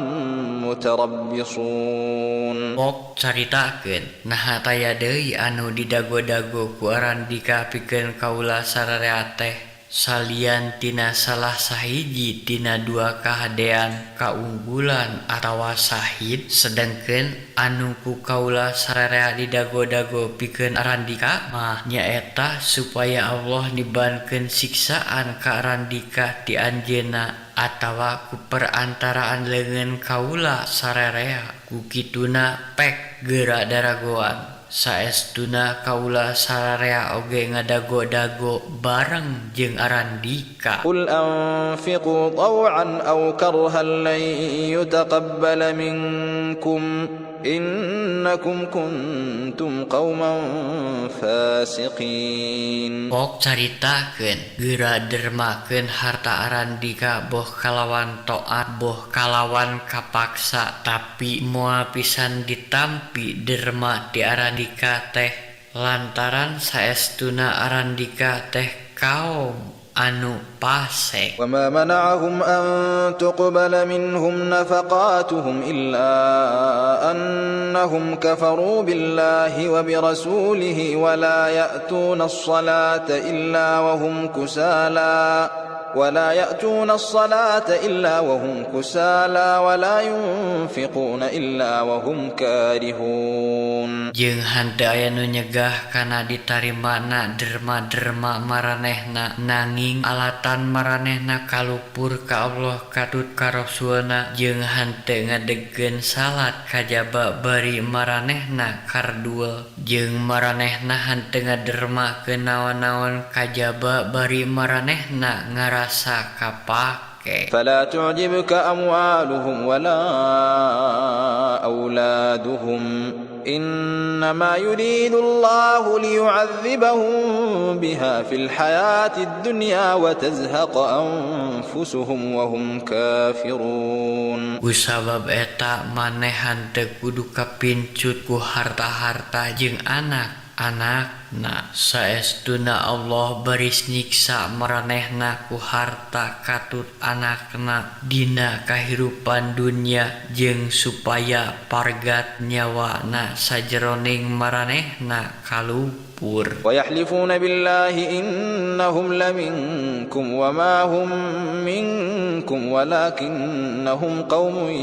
mutarabbisun. Pok caritakeun naha taya deui anu didago-dago ku arandika pikeun kaula sararea teh salian tina salah sahiji tina dua kahadean kaunggulan atawa sahid, sedangkeun anu ku kaula sararea didago-dago pikeun arandika mah nyaeta supaya Allah nibankeun siksaan ka arandika ti anjeunna atawa ku perantaraan leungeun kaula sararea. Ku kituna pek geura daragoan. Saestuna kaula sararea oge ngadago-dago bareng jeung arandika. Qul anfiqu taw'an aw karhan lan yutaqabbala minkum innakum kuntum qauman fasiqin. Pok caritakeun geura dermakeun harta arandika boh kalawan toat boh kalawan kapaksa, tapi moal pisan ditampi derma ti arandika teh lantaran saestuna arandika teh kaum anu fasik. Wa ma mana'ahum an tuqbala minhum nafaqatuhum illa annahum kafaru billahi wa birasulihi wa la ya'tuna as-salata illa wa hum kusala wa la ya'tuna as-salata illa wa hum kusala wa la yunfiquna illa wa hum karihun. Jeung henteu aya nu nyegah kana ditarimana derma-derma maranehna, nanging alatan maranehna kalupur ka Allah katut ka Rasulna, jeung henteu ngadegkeun salat kajaba bari maranehna kardul, jeung maranehna henteu ngadermakeun naon-naon kajaba bari maranehna ngarasa kapake. Fala tu'jibka amwaluhum wala auladuhum innama yuridullahu liyu'adzibahum biha fil hayatid dunya wa tazhaqa anfusuhum wa hum kafirun. Kusabab eta maneh henteu kudu kapincut ku harta-harta jeung anak-anakna. Saestuna Allah baris nyiksa maranehna ku harta katut anakna dina kahirupan dunya, jeung supaya pargat nyawana sajeroning maranehna kalupur. Wa yahlifuna billahi innahum laminkum wa ma hum minkum walakinnahum qaumun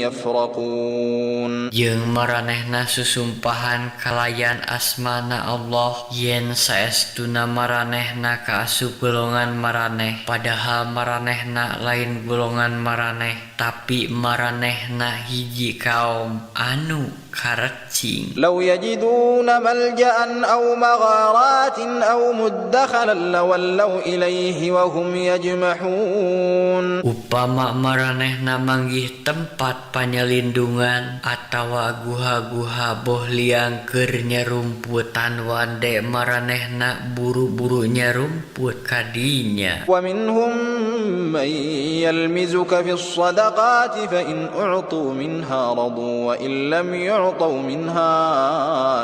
yafraqun. Jeung maranehna susumpahan kalayan asmana Allah yen saestuna maranehna kaasup golongan maraneh, padahal maranehna lain golongan maraneh, tapi maranehna hiji kaum anu karecing. Law yajiduna malja'an aw magharatin aw muddakhalan lawallaw ilaihi wa hum yajmahun. Upama maranehna manggih tempat panyelindungan atawa guha-guha boh liang keur nyarumputan wande maranehna buru-buru nyarumput kadinya. Wa minhum man yalmizuka fis sadaqat الصدقات فإن أعطوا منها رضوا وإن لم يعطوا منها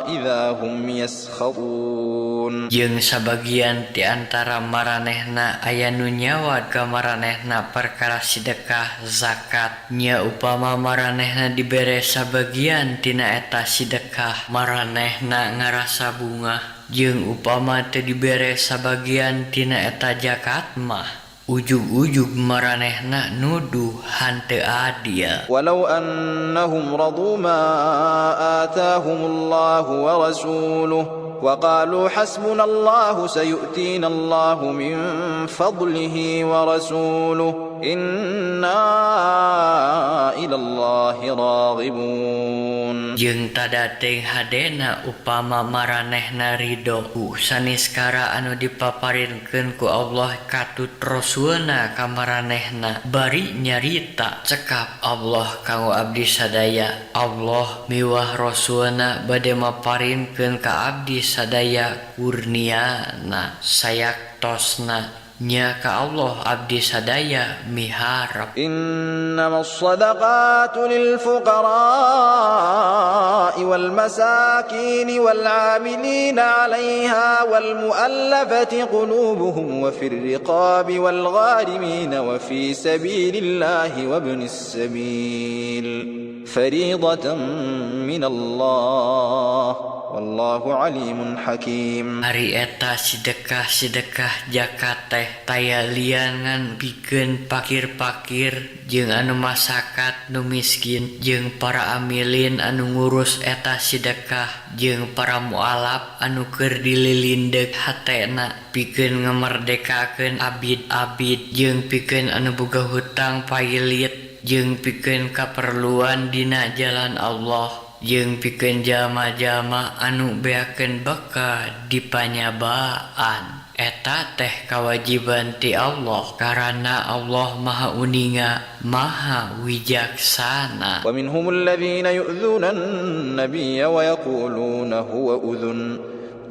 إذا هم يسخطون. Jeung sabagian ti antara maranehna aya nu nyawad ka maranehna perkara sidekah zakat, nya upama maranehna dibere sabagian tina eta sidekah, maranehna ngarasa bungah, jeung upama teu dibere sabagian tina eta zakat mah, ujug-ujug maranehna nuduh hanteu adil. ولو أنهم رضوا ما آتاهم الله ورسوله وقالوا حسبنا الله سيؤتينا الله من فضله ورسوله إنا إلى الله راغبون. Jeung tada teuing hadena upama maranehna ridho ku saniskara anu dipaparinkeun ku Allah katut Rasulna ka maranehna, bari nyarita, "Cekap Allah kanggo abdi sadaya, Allah miwah Rasulna bade maparinkeun ka abdi sadaya kurniana sayaktosna, nya ka Allah abdi sadaya miharep." إنما الصدقات للفقراء والمساكين والعاملين عليها والمؤلفة قلوبهم وفي الرقاب والغارمين وفي سبيل الله وابن السبيل فريضة من الله والله عليم حكيم. Ari eta sidekah-sidekah zakat teh taya lian ngan pikeun pakir-pakir jeung anu masakat nu miskin, jeung para amilin anu ngurus eta sidekah, jeung para mualaf anu keur dililindeg hatena pikeun ngamerdekakeun abid-abid, jeung pikeun anu boga hutang pailit, jeung pikeun kaperluan dina jalan Allah, jeung pikeun jalma-jalma anu beakeun bekal dipanyabaan. Eta teh kawajiban ti Allah, karana Allah Maha Uninga, Maha Wijaksana. ومنهم الذين يؤذون النبي ويقولون هو أذن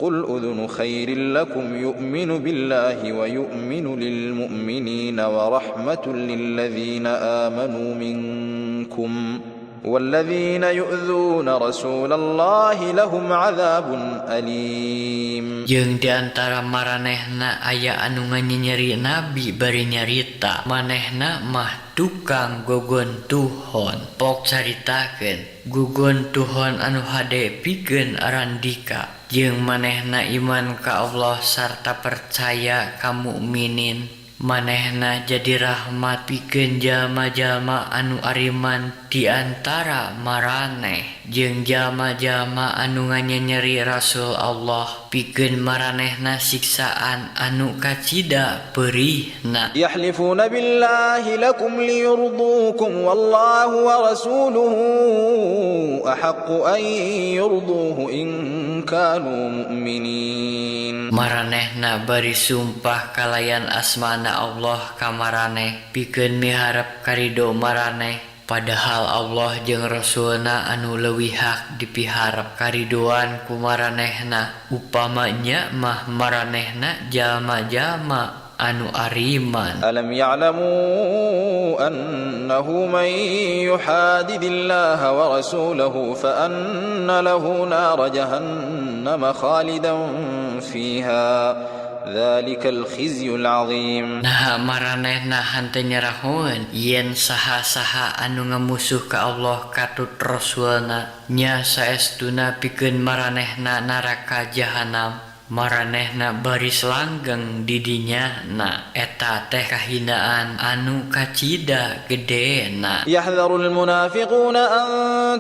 قل أذن خير لكم يؤمن بالله ويؤمن للمؤمنين ورحمة للذين آمنوا منكم والذين يؤذون رسول الله لهم عذاب أليم. Jeung di antara maranehna aya anu nganyenyeri nabi bari nyarita, "Manehna mah tukang gogontuhon." Pok caritakeun, "Gogontuhon anu hade pikeun arandika, jeung manehna iman ka Allah sarta percaya ka mukminin. Manehna jadi rahmat pikeun jalma-jalma anu ariman di antara maraneh. Jeung jalma-jalma anu nganyenyeri Rasul Allah, pikeun maranehna siksaan anu kacida peurihna." يحلفون بالله لكم ليرضوكم والله ورسوله أحق أن يرضوه إن كانوا مؤمنين. Maranehna bari sumpah kalayan asmana Allah ka maraneh pikeun miharep karido maraneh, padahal Allah jeung Rasulna anu leuwih hak dipiharep karidoan ku maranehna, upamanya mah maranehna jalma-jalma anu ariman. ألم يعلموا أنه من يحادد الله ورسوله فأن له نار جهنم خالدا فيها ذلك الخزي العظيم. Naha maranehna henteu nyarahoeun yen saha-saha anu ngamusuh ka Allah katut Rasulna, nya saestuna pikeun maranehna neraka jahanam, maranehna baris langgeng di dinya na? Eta teh kahinaan anu kacida gedena. يحذر المنافقون أن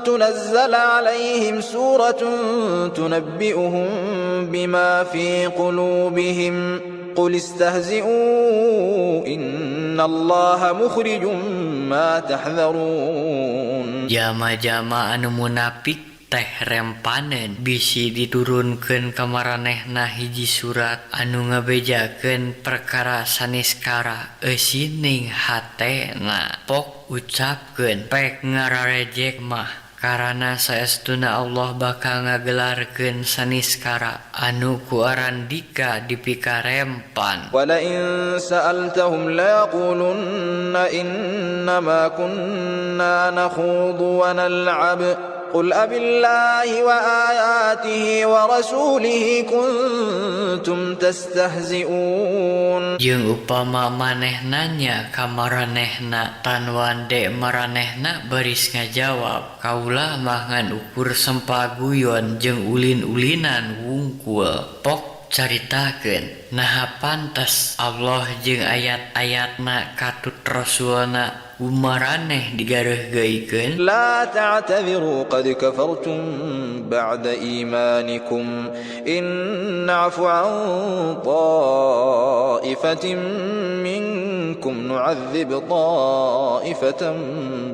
تنزل عليهم سورة تنبئهم بما في قلوبهم قل استهزئوا إن الله مخرج ما تحذرون. Jalma-jalma anu munafik teh rempaneun bisi diturunkeun ka maranehna hiji surat anu ngabejakeun perkara saniskara eusining hatena. Pok ucapkeun, "Pek ngararejek mah." Karana saestuna Allah bakal ngagelarkeun saniskara anu ku arandika dipikarempan. Walain sa'altahum la yaqulunna innama kunna nakhudu wa nal'ab. Qul abillahi wa ayatihi wa rasulihi kuntum tastahzi'un. Jeung upama maneh nanya ka maranehna tan wande maranehna baris ngajawab, kaula mah ngan ukur sempaguyon jeung ulin-ulinan wungkul. Pok caritakeun naha pantes Allah jeung ayat-ayatna katut rasulna umaraneh digareuhgeuikeun. La ta'tadhiru qad kafartum ba'da imanikum in na'fu 'an ta'ifatin minkum nu'adzib ta'ifatan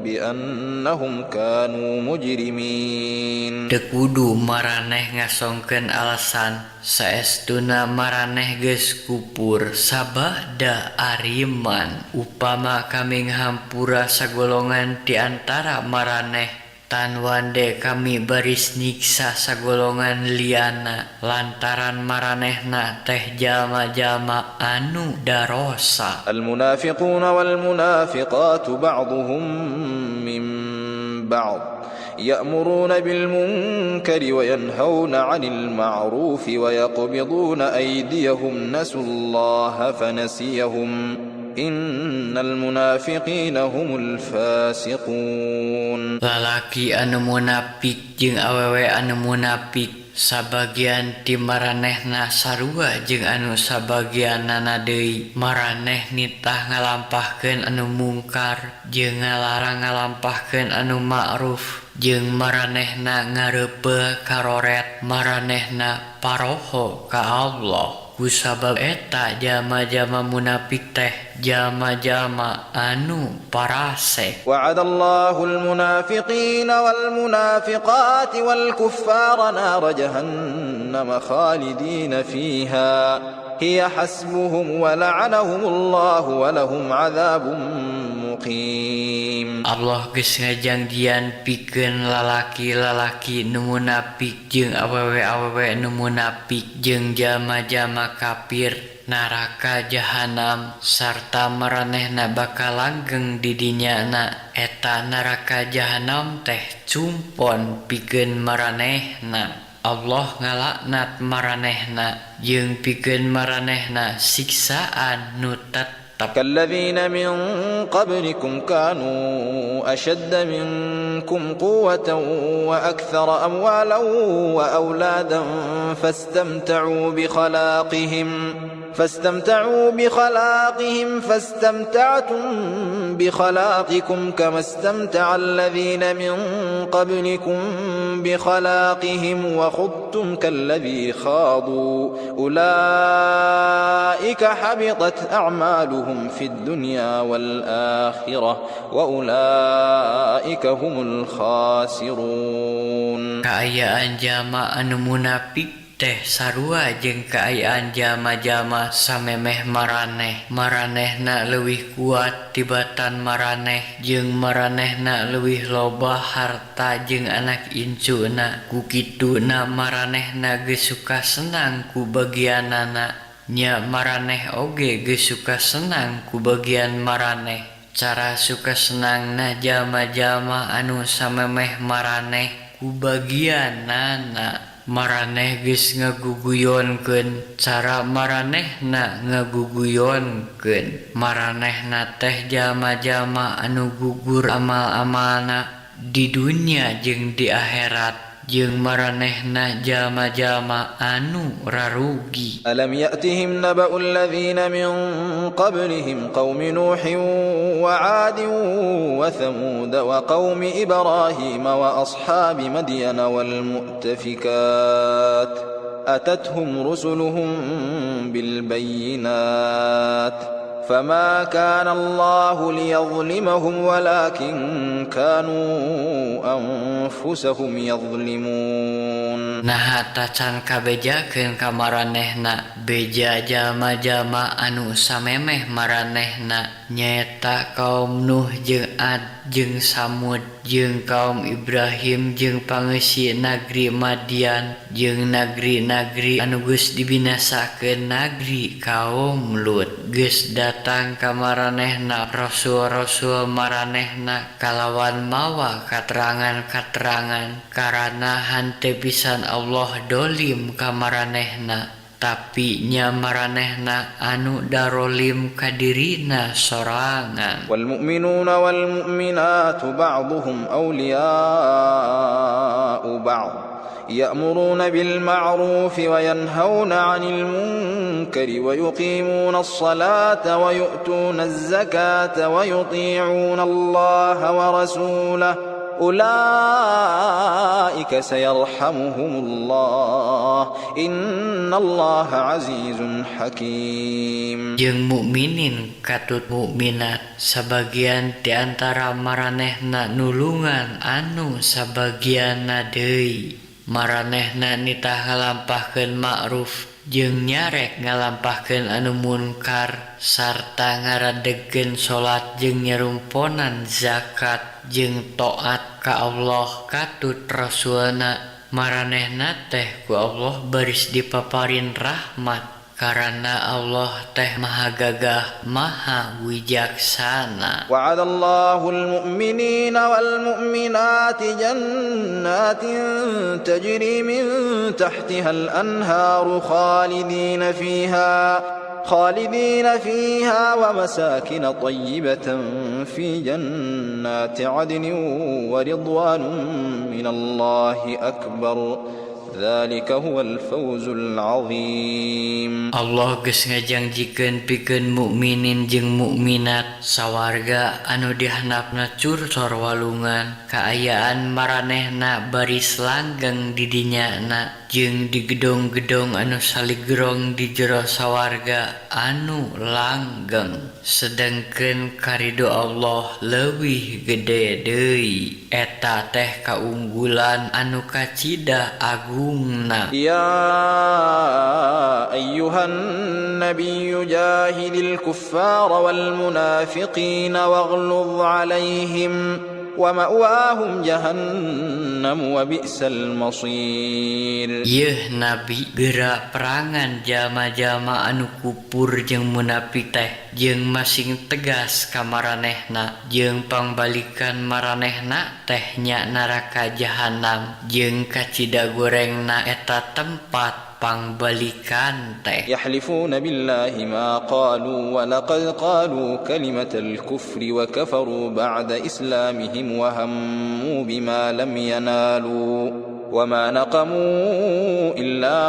biannahum kanu mujrimin. Teu kudu maraneh ngasongkeun alasan saestuna maraneh geus kupur sabada ariman. Upama kami ngahampura sagolongan ti antara maraneh tan wande kami baris nyiksa sagolongan liana lantaran maranehna teh jalma-jalma anu darosa. Al-munafiquna wal munafiqatu ba'dhum min ba'd ya'muruna bil munkari wa yanhauna 'anil ma'rufi wa yaqbiduna aydiyahum nasullaha fanasiyahum innal munafiqina humul fasiqun. Lalaki anu munafik jeung awewe anu munafik sabagian ti maranehna sarua jeung anu sabagianana deui. Maraneh nitah ngalampahkeun anu mungkar jeung ngalarang ngalampahkeun anu ma'ruf jeung maranehna ngareupeuh karoret maranehna paroho ka Allah. Kusabab eta jalma-jalma munafik teh jalma-jalma anu parasek. Wa'adallahu al-munafiqina wal munafiqati wal kuffara nar jahannam khalidina fiha hiya hasbuhum wa la'anahumullahu wa lahum 'adzabun muqim. Allah geus ngajangjian pikeun lalaki-lalaki nu munafik jeung awewe-awewe nu munafik jeung jalma-jalma kafir neraka jahanam sarta maranehna bakal langgeng di dinyana. Eta neraka jahanam teh cumpon pikeun maranehna. Allah ngalaknat maranehna jeung pikeun maranehna siksaan nu tetep. Kalladzina min qablikum kanu ashadda minkum quwwatan wa aktsara amwalan wa auladan fastamta'u bi khalaqihim فاستمتعوا بخلاقهم فاستمتعتم بخلاقكم كما استمتع الذين من قبلكم بخلاقهم وخضتم كالذي خاضوا أولئك حبطت أعمالهم في الدنيا والآخرة وأولئك هم الخاسرون. Kaayaan jalma anu munafik teh sarua jeung kaayaan jalma-jalma samemeh maraneh. Maranehna leuwih kuat tibatan maraneh jeung maranehna leuwih loba harta jeung anak incuna. Ku kituna maranehna geus suka senang ku bagianana. Nya maraneh oge geus suka senang ku bagian maraneh. Cara suka senangna jalma-jalma anu samemeh maraneh ku bagianana. Maraneh geus ngaguguyonkeun cara maranehna ngaguguyonkeun. Maranehna teh jalma-jalma anu gugur amal-amalna di dunya jeung di akhirat jeung maranehna jalma-jalma anu rarugi. Alam ya'tihim naba'ul ladzina min qablihim qaumi nuhin wa 'adin wa thamud wa qaumi ibrahim wa ashabi madyan wal mu'tafikat atathum rusuluhum bil bayyinat فما كان الله ليظلمهم ولكن كانوا أنفسهم يظلمون. Naha tacan kabejakeun ka maranehna beja jalma-jalma anu samemeh maranehna Nyaeta kaum Nuh jeung Ad jeung Samud jeung kaum Ibrahim jeung pangeusi nagri Madyan jeung nagri-nagri anu geus dibinasakeun nagri kaum Lut. Geus datang ka maranehna rasul-rasul maranehna kalawan mawa katerangan-katerangan karana henteu pisan Allah dolim ka maranehna. Tapi nya maranehna anu darolim ka dirina sorangan. والمؤمنون والمؤمنات بعضهم أولياء بعض يأمرون بالمعروف وينهون عن المنكر ويقيمون الصلاة ويؤتون الزكاة ويطيعون الله ورسوله أولئك سيرحمهم الله إن الله عزيز حكيم. Jeung mukminin katut mukminat sabagian di antara maranehna nulungan anu sabagianna deui. Maranehna nitah ngalampahkeun ma'ruf jeung nyarek ngalampahkeun anu munkar sarta ngaradegkeun salat jeung nyarumponan zakat jeung taat ka Allah katut rasulna. Maranehna teh ku Allah baris dipaparin rahmat karana Allah teh maha gagah maha wijaksana. وعد الله المؤمنين والمؤمنات جنات تجري من تحتها الأنهار خالدين فيها ومساكن طيبة في جنات عدن ورضوان من الله أكبر ذلك هو الفوز العظيم. Allah geus ngajangjikeun pikeun mukminin jeung mukminat sawarga anu dihandapna curcor walungan kaayaan maranehna baris langgeng di dinyana jeung di gedong-gedong anu saligerong di jero sawarga anu langgeng. Sedengkeun karido Allah leuwih gede deui eta teh kaunggulan anu kacida agungna. يا أيها النبي جاهد الكفار والمنافقين واغلظ عليهم ومأواهم جهنم وبئس المصير. Yeuh nabi, geura perangan jalma-jalma anu kupur jeung munafik teh jeung masing tegas ka maranehna jeung pangbalikan maranehna teh nya neraka jahanam jeung kacida gorengna eta tempat pangbalikan teh. يحلفون بالله ما قالوا ولقد قالوا كلمة الكفر وكفروا بعد إسلامهم وهموا بما لم ينالوا وما نقموا إلا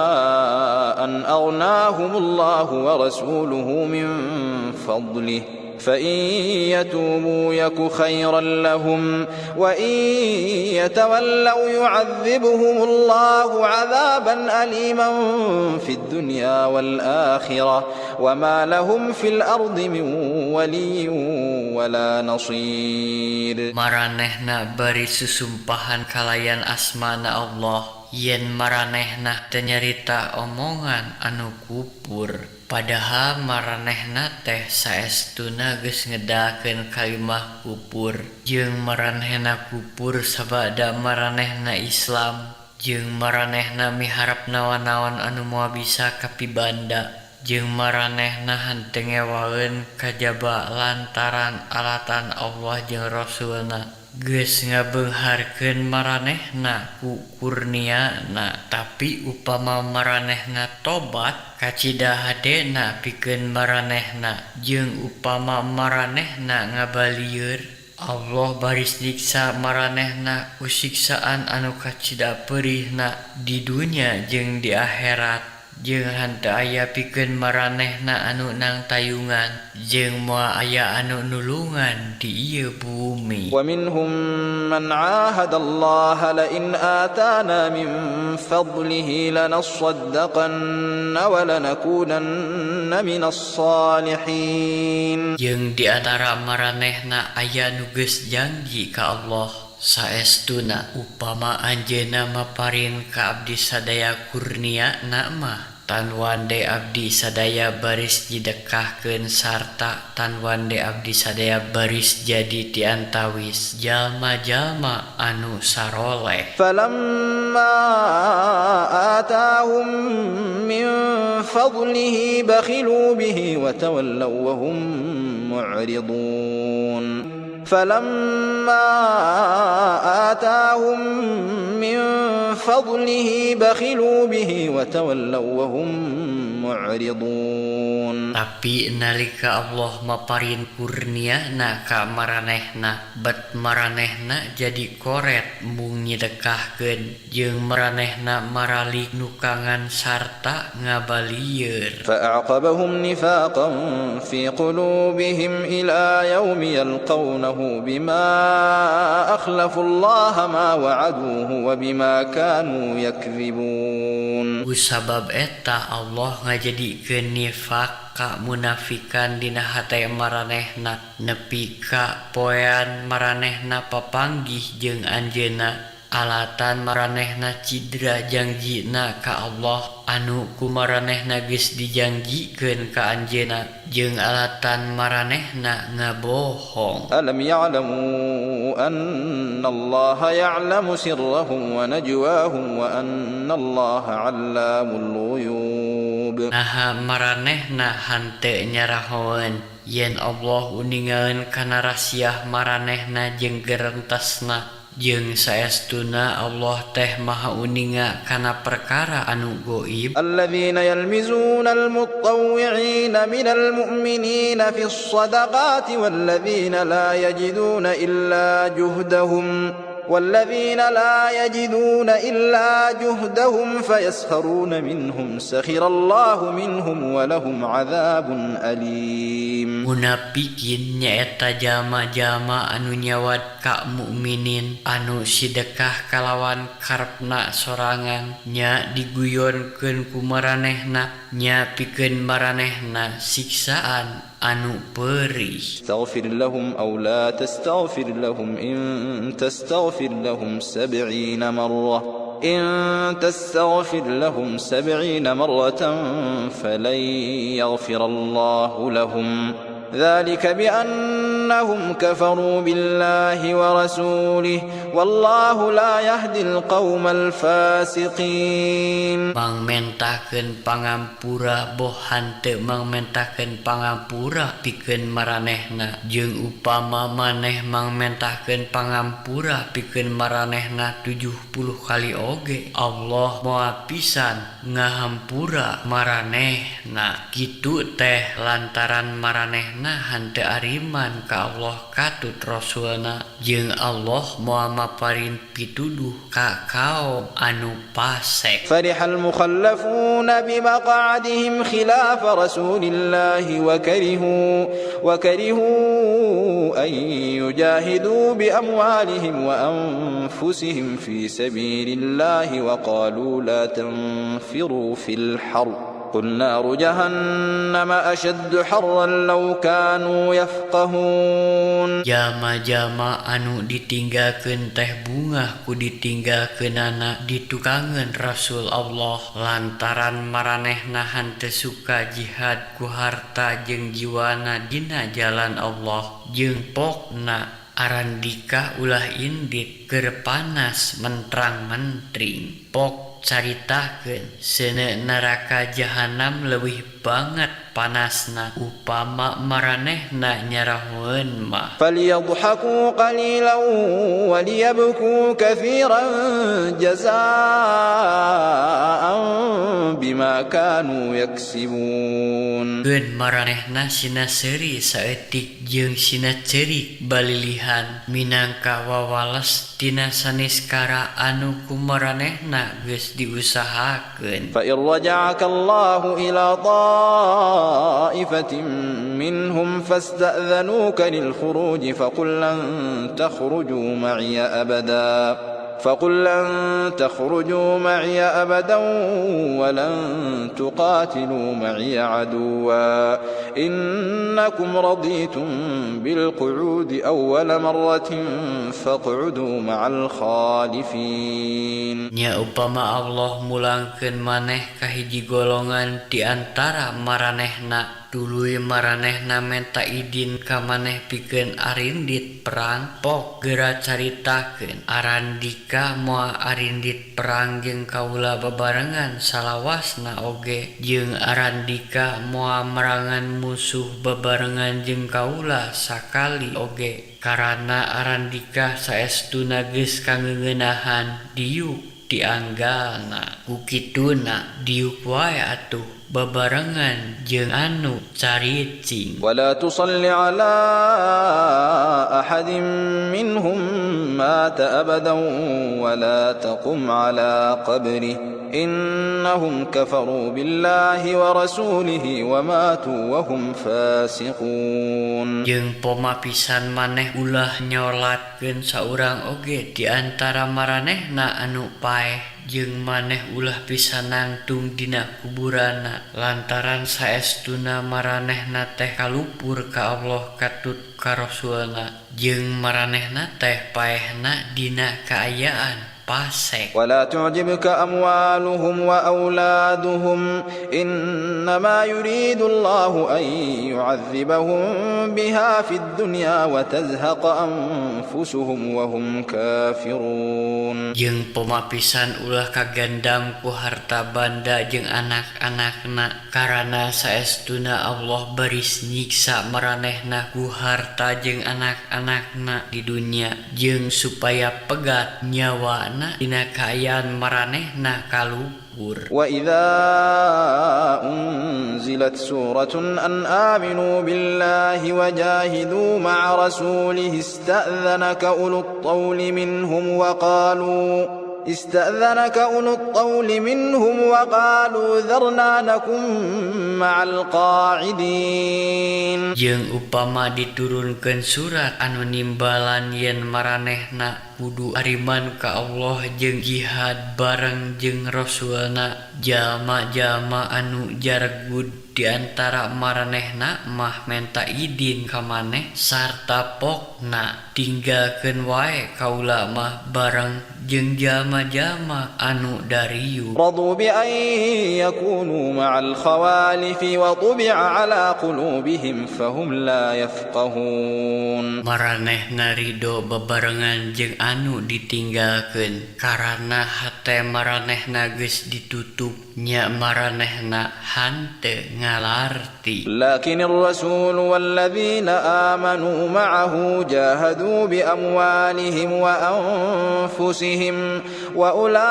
أن أغناهم الله ورسوله من فضله فإن يتوبوا يك خيرا لهم وإن يتولوا يعذبهم الله عذابا أليما في الدنيا والآخرة وما لهم في الأرض من ولي ولا نصير. Maranehna bari susumpahan kalayan asmana Allah yen maranehna teu nyarita omongan anu kupur. Padahal maranehna teh saestuna geus ngedalkeun kalimah kupur jeung maranehna kupur sabada maranehna Islam jeung maranehna miharep naon-naon anu moal bisa kapibanda jeung maranehna henteu ngewaeun kajaba lantaran alatan Allah jeung Rasulna. Geus ngabeungharkeun maranehna ku kurniana, tapi upama maranehna tobat kacida hadena pikeun maranehna jeung upama maranehna ngabalieur Allah baris nyiksa maranehna ku siksaan anu kacida peurihna di dunya jeung di akhirat jeung henteu aya pikeun maranehna anu nangtayungan jeung moal aya anu nulungan di ieu bumi. ومنهم من عاهد الله لئن آتانا من فضله لنصدقن ولنكونن من الصالحين. Jeung di antara maranehna aya nu geus janji ka Allah saestuna upama anjeunna maparin ka abdi sadaya kurniana mah Tan wande abdi sadaya baris nyidekahkeun sarta tan wande abdi sadaya baris jadi ti antawis jalma-jalma anu saroleh. Falamma atahum min fadlihi bakhilu bihi wa tawallaw wa hum mu'ridun. فلما آتاهم من فضله بخلوا به وتولوا وهم معرضون. Tapi nalika Allah maparin kurniana ka maranehna bet maranehna jadi koret mung nyidekahkeun jeung maranehna maralik nukangan sarta ngabalieur. فأعقبهم نفاقا في قلوبهم إلى يوم يلقونه بما أخلفوا الله ما وعدوه وبما كانوا يكذبون. Kusabab eta Allah ngajadikeun nifak ka munafikan dina hate maranehna nepi ka poean maranehna papanggih jeung anjeunna alatan maranehna cidra jangjina ka Allah anu kumaranehna geus dijangjikeun ka anjeunna jeung alatan maranehna ngabohong. Alam ya'lamu anna Allah ya'lamu sirrahum wa najwahum wa anna Allah 'allamul ghuyub. Naha maranehna henteu nyarahoeun yen Allah uningaeun kana rasiah maranehna jeung gerentesna jeung saestuna Allah teh maha uninga kana perkara anu goib. Alladzina yalmizuna almutawwi'ina minal mu'minina fis shadaqati walladzina la yajiduna illa juhdahum walladzina la yajiduna illa juhdahum fayaskharuna minhum sakhirallahu minhum wa lahum 'adzabun alim. Munafikin nyaeta jalma-jalma anu nyawad ka mukminin anu sidekah kalawan karepna sorangan nya diguyonkeun ku maranehna nya pikeun maranehna siksaan anu perih. Astaghfir lahum aw la tastaghfir lahum in tastaghfir lahum 70 marrah in tastaghfir lahum 70 marratan falan yaghfir Allahu lahum dzalika bi annahum kafaru billahi wa rasulihi wallahu la yahdil qaumal fasiqin. Mangmentakeun pangampura boh henteu mangmentakeun pangampura pikeun maranehna jeung upama maneh mangmentakeun pangampura pikeun maranehna 70 kali oge Allah moal pisan ngahampura maranehna. Kitu teh lantaran maranehna henteu ariman ka Allah katut rasulna jeung Allah moal maparin pituduh ka kaum anu fasik. Farihal mukhallafuna bimaq'adihim khilaf rasulillahi wa karihu an yujahidu bi amwalihim wa anfusihim fi sabilillahi wa qalu la tanfiru fil har قل نار جهنم أشد حرا لو كانوا يفقهون. Jalma-jalma anu ditinggalkeun teh bungah ku ditinggalkeunana ditukangeun Rasul Allah lantaran maranehna henteu suka jihad ku harta jeung jiwana dina jalan Allah jeung pokna arandika ulah indit keur panas mentrang-mentring. Pok caritakeun seuneu neraka jahanam leuwih banget panasna upama maranehna nyarahoeun mah. Falyadhaku qalilan wa liyabku katsiran jazaa'an bima kanu yaksibun. Keun maranehna sina seuri saeutik jeung sina ceurik balilihan minangka wawales tina saniskara anu kumaranehna geus diusahakeun. Fa in raja'aka Allahu ila ta'ifatin minhum fasta'dhanuka lil khuruj faqul lan takhruju ma'iya abada. فقل لن تخرجوا معي أبدا ولن تقاتلوا معي عدوا إنكم رضيتم بالقعود أول مرة فاقعدوا مع الخالفين. Nya upama Allah mulangkeun maneh ka hiji golongan di antara maranehna tuluy maranehna menta idin ka maneh pikeun arindit perang, pok geura caritakeun arandika moal arindit perang jeung kaula babarengan salawasna oge, jeung arandika moal merangan musuh babarengan jeung kaula sakali oge, karana arandika saestuna geus kangeuneunahan diuk dianggalna. Ku kituna diuk wae atuh babarengan jeung anu caricing. ولا تصل على أحد منهم مات أبدا ولا تقم على قبره إنهم كفروا بالله ورسوله وماتوا وهم فاسقون. Jeung poma pisan maneh ulah nyolatkeun saurang oge di antara maranehna anu paeh, jeung maneh ulah pisan nangtung dina kuburanna lantaran saestuna maranehna teh kalupur ka Allah katut ka Rasulna, jeung maranehna teh paehna dina kaayaan fasek. ولا تعجبك أموالهم وأولادهم إنما يريد الله أن يعذبهم بها في الدنيا وتزهق أنفسهم وهم كافرون. Jeung poma pisan ulah kagandam ku harta banda jeung anak-anakna, karana saestuna Allah baris nyiksa maranehna ku harta jeung anak-anakna di dunia, jeung supaya pegat nyawana dina kaayaan maranehna kalupur. وإذا أنزلت سورة أن آمنوا بالله وجاهدوا مع رسوله استأذنك أولو الطول منهم وقالوا ذرنا نكن مع القاعدين. Jeung upama diturunkeun surat anu nimbalan yen maranehna kudu ariman ka Allah jeung jihad bareng jeung Rasulna, jalma-jalma anu jargud di antara maranehna mah menta idin ka maneh sarta pokna tinggalkeun wae kaula mah bareng jeung jalma-jalma anu dariu. رضوا بأن يكونوا مع الخوالف وطبع على قلوبهم فهم لا يفقهون. Maranehna ridho babarengan jeung anu ditinggalkeun karana hate maranehna geus ditutup, nya maranehna hanteu ngalarti. لكن الرسول والذين آمنوا معه جاهدوا بأموالهم وأنفسهم وأولئك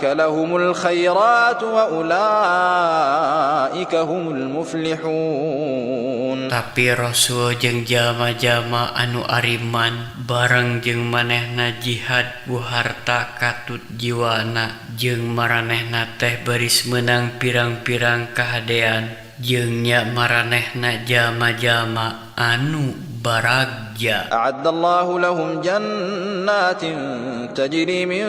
لهم الخيرات وأولئك هم المفلحون. Tapi Rasul jeung jalma-jalma anu ariman bareng jeung manehna jihad ku harta katut jiwana, jeung maranehna teh baris meunang pirang-pirang kahadean, jeung nya maranehna jalma-jalma anu baragja. أعد الله لهم جنات تجري من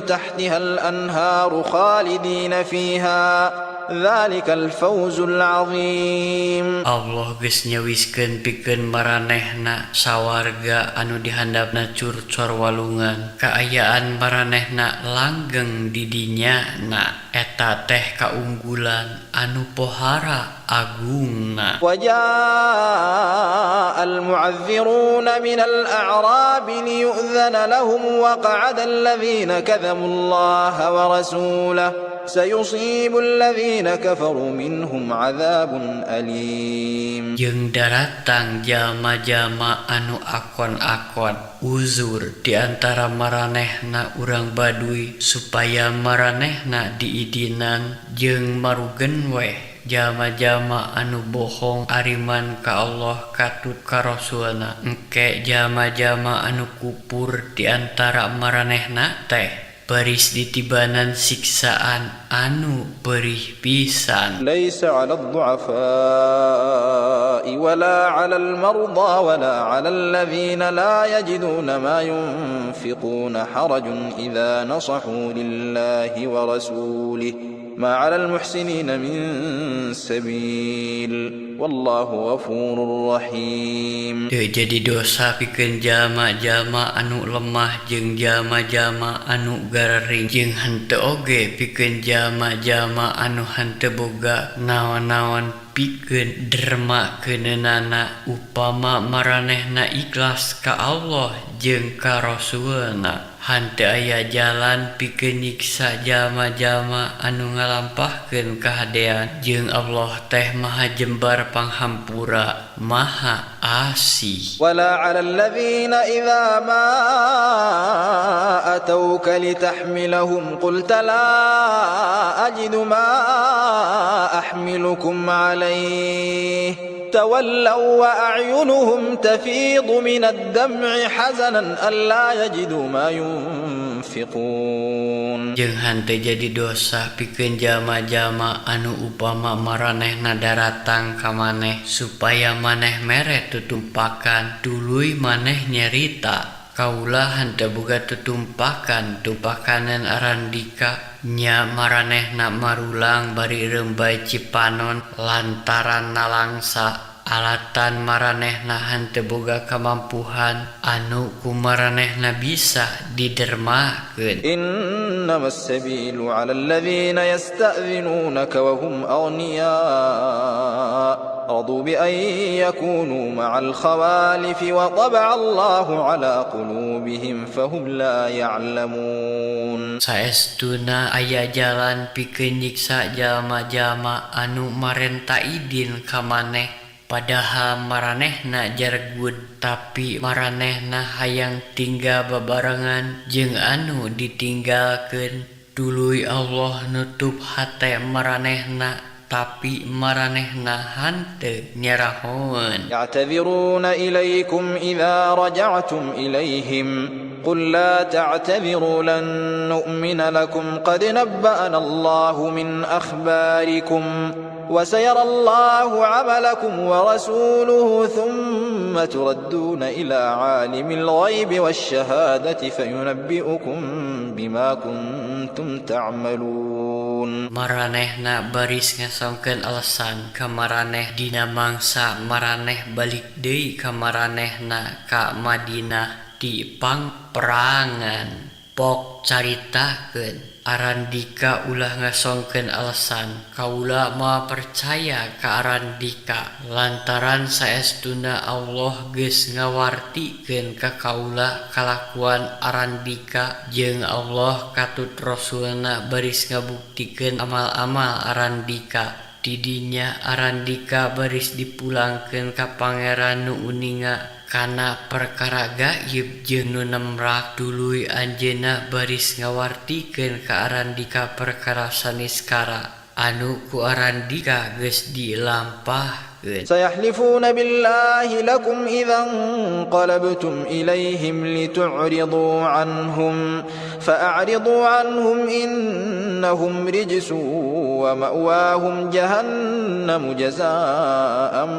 تحتها الأنهار خالدين فيها ذلك الفوز العظيم. Allah geus nyawiskeun pikeun maranehna sawarga anu dihandapna curcor walungan, kaayaan maranehna langgeng di dinya na, eta teh kaunggulan anu pohara agungna. وجاء المعذرون من الأعراب ليؤذن لهم وقعد الذين كذبوا الله ورسوله سيصيب الذين كفروا منهم عذاب أليم. Jeung daratang jalma-jalma anu akon-akon uzur di antara maranehna urang Baduy supaya maranehna diidinan, jeung marugen weh jalma-jalma anu bohong ariman ka Allah katut ka Rasulna. Engke jalma-jalma anu kupur di antara maranehna teh baris ditibanan siksaan anu perih pisan. ليس على الضعفاء ولا على المرضى ولا على الذين لا يجدون ما ينفقون حرج إذا نصحوا لله ورسوله ما على المحسنين من سبيل والله غفور رحيم. Teu jadi dosa pikeun jalma-jalma anu lemah jeung jalma-jalma anu garering jeung henteu oge pikeun jalma-jalma anu henteu boga naon-naon pikeun derma keuneunana upama maranehna ikhlas ka Allah jeung ka Rasulna. Henteu aya jalan pikeun nyiksa jalma-jalma anu ngalampahkeun kahadean jeung Allah teh maha jembar panghampura maha asih. Wala 'alal ladzina idza ma atauka litahmilahum qulta la ajidu ma ahmilukum 'alaihi تولوا وأعينهم تفيض من الدمع حزنا ألا يجدوا ما ينفقون. Jeung henteu jadi dosa pikeun jalma-jalma anu upama maranehna daratang ka maneh supaya maneh mere tutumpakan tuluy maneh nyerita kaula henteu boga tutumpakan tupakanan arandika nya maranehna marulang bari rembay cipanon lantaran nalangsa alatan maranehna henteu boga kamampuhan anu ku maranehna bisa didermakeun. Innamas sabilu 'alal ladzina yasta'dzinunaka wa hum aghniya رضوا بأن يكونوا مع الخوالف وطبع الله على قلوبهم فهم لا يعلمون. Saestuna aya jalan pikeun nyiksa jalma-jalma anu marenta idin ka maneh padahal maranehna jargud tapi maranehna hayang tinggal babarengan jeung anu ditinggalkeun tuluy Allah nutup hate maranehna tapi maranehna henteu nyarahoeun. Ya'tadziruna ilaikum idza raja'tum ilaihim qul la ta'tadhiru lan nu'mina lakum qad nabba'ana Allahu min akhbarikum wa sayara Allahu 'amalakum wa rasuluhu thumma turadduna ila 'alimil ghaibi wasyahadati fayunabbi'ukum bima kuntum ta'malun. Maranehna baris ngasongkeun alasan ka maraneh dina mangsa maraneh balik deui ka maranehna ka Madinah ti pangperangan. Pok caritakeun arandika ulah ngasongkeun alasan kaula moal percaya ka arandika lantaran saestuna Allah geus ngawartikeun ka kaula kalakuan arandika jeung Allah katut Rasulna baris ngabuktikeun amal-amal arandika. Tidinya arandika baris dipulangkeun ka pangeran nu uninga kana perkara gaib jeung nu nemrak tuluy anjeunna baris ngawartikeun ka arandika perkara saniskara anu ku arandika geus dilampahkeun. Sayahlifuna billahi lakum idza qalabtum ilaihim litu'ridu anhum fa'ridu anhum innahum rijsun wa ma'wahum jahannam jazaa'an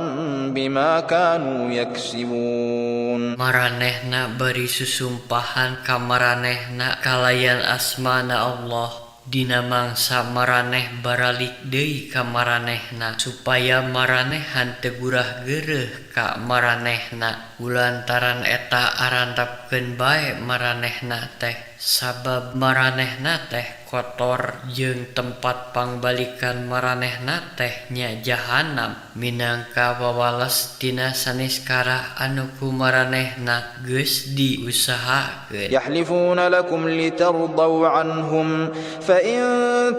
bima kanu yaksibun. Maranehna bari susumpahan ka maranehna kalayan asmana Allah dina mangsa maraneh baralik deui ka maranehna supaya maraneh henteu gurah geureuh ka maranehna kulantaran eta arantapkeun bae maranehna teh sabab maranehna teh kotor jeung tempat pangbalikan maranehna teh nya jahanam minangka wawales tina saniskara anu ku maranehna geus diusahakeun. Yahlifuna lakum litardaw anhum fa in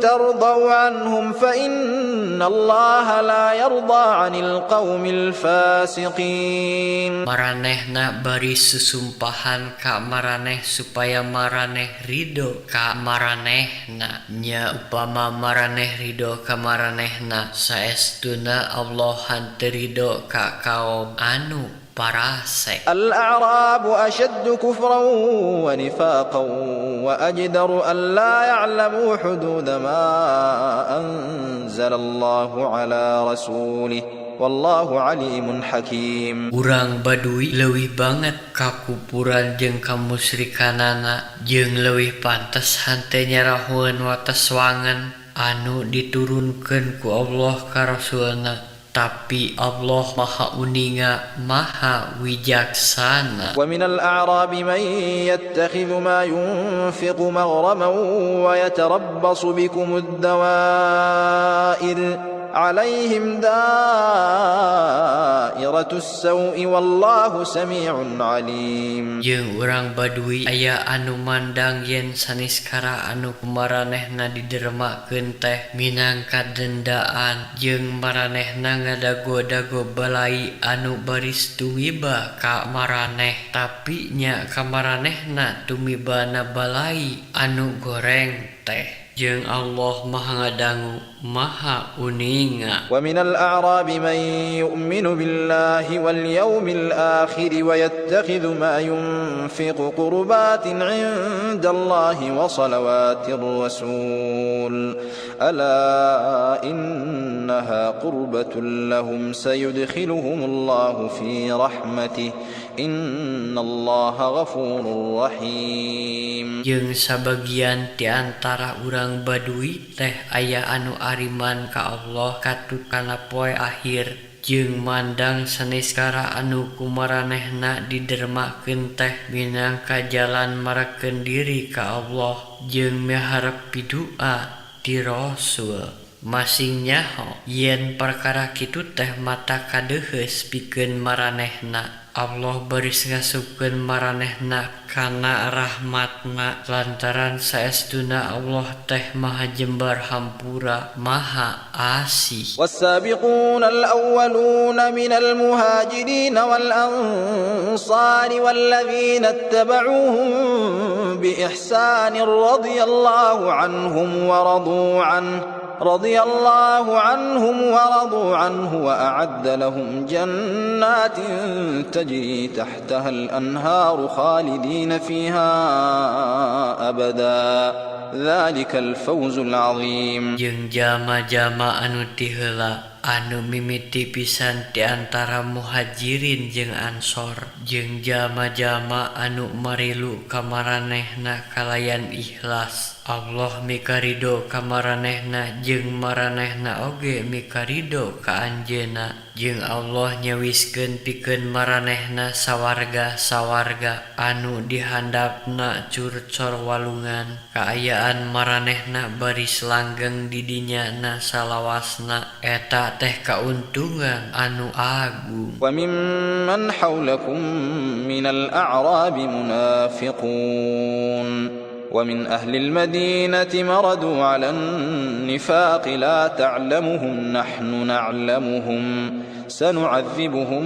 tardaw anhum fa innallaha la yarda 'anil qaumil fasiqin. Maranehna bari susumpahan ka maraneh supaya maraneh ridho ka maranehna nya upama maraneh ridho ka maranehna saestuna Allah henteu ridho ka kaum anu parasek. Al-a'rabu ashaddu kufran wa nifaqan wa ajdaru an la ya'lamu hudud ma anzalallahu ala rasulih والله عليم حكيم. Urang Baduy leuwih banget kakupuran jeung kamusrikanana jeung leuwih pantes hante nyarahoeun wates wangen anu diturunkeun ku Allah ka Rasulna, tapi Allah Maha Uninga, Maha Wijaksana. ومن الأعراب من يتخذ ما ينفق مغرما ويتربص بكم الدوائر عليهم دائرة السوء والله سميع عليم. Jeung urang Baduy aya anu mandang yen saniskara anu kumaranehna didermakeun teh minangka dendaan jeung maranehna ngadago-dago balai anu baris tumiba ka maraneh, tapi nya kamaranehna tumibana balai anu goreng teh. Jeung Allah Maha Ngadangu, Maha Uninga. ومن الأعراب من يؤمن بالله واليوم الآخر ويتخذ ما ينفق قربات عند الله وصلوات الرسول ألا إنها قربة لهم سيدخلهم الله في رحمته إن الله غفور رحيم. Jeung sabagian ti antara urang Baduy teh aya anu ariman ka Allah katut kana poe akhir jeung mandang saniskara anu kumaranehna didermakeun teh minangka jalan marekeun diri ka Allah jeung miharep pidua ti Rasul. Masing nyaho yen perkara kitu teh mata kadeuheus pikeun maranehna. Allah baris ngasupkeun maranehna kana rahmatna lantaran saestuna Allah teh Maha Jembar hampura, Maha Asih. والسابقون الأولون من المهاجرين والأنصار والذين اتبعوهم بإحسان رضي الله عنهم ورضوا عنه وأعد لهم جنات تجري تحتها الأنهار خالدين فيها أبدا ذلك الفوز العظيم. Jeung jalma-jalma anu ti heula anu mimiti pisan ti antara muhajirin jeung ansor jeung jalma-jalma anu marilu ka maranehna kalayan ikhlas, Allah mikarido ka maranehna jeung maranehna oge mikarido ka anjeunna, jeung Allah nyawiskeun pikeun maranehna sawarga-sawarga anu dihandapna curcor walungan, kaayaan maranehna baris langgeng di dinya na salawasna. Eta teh kauntungan anu agung. وممن حولكم من الأعراب منافقون ومن أهل المدينة مردوا على النفاق لا تعلمهم نحن نعلمهم سنعذبهم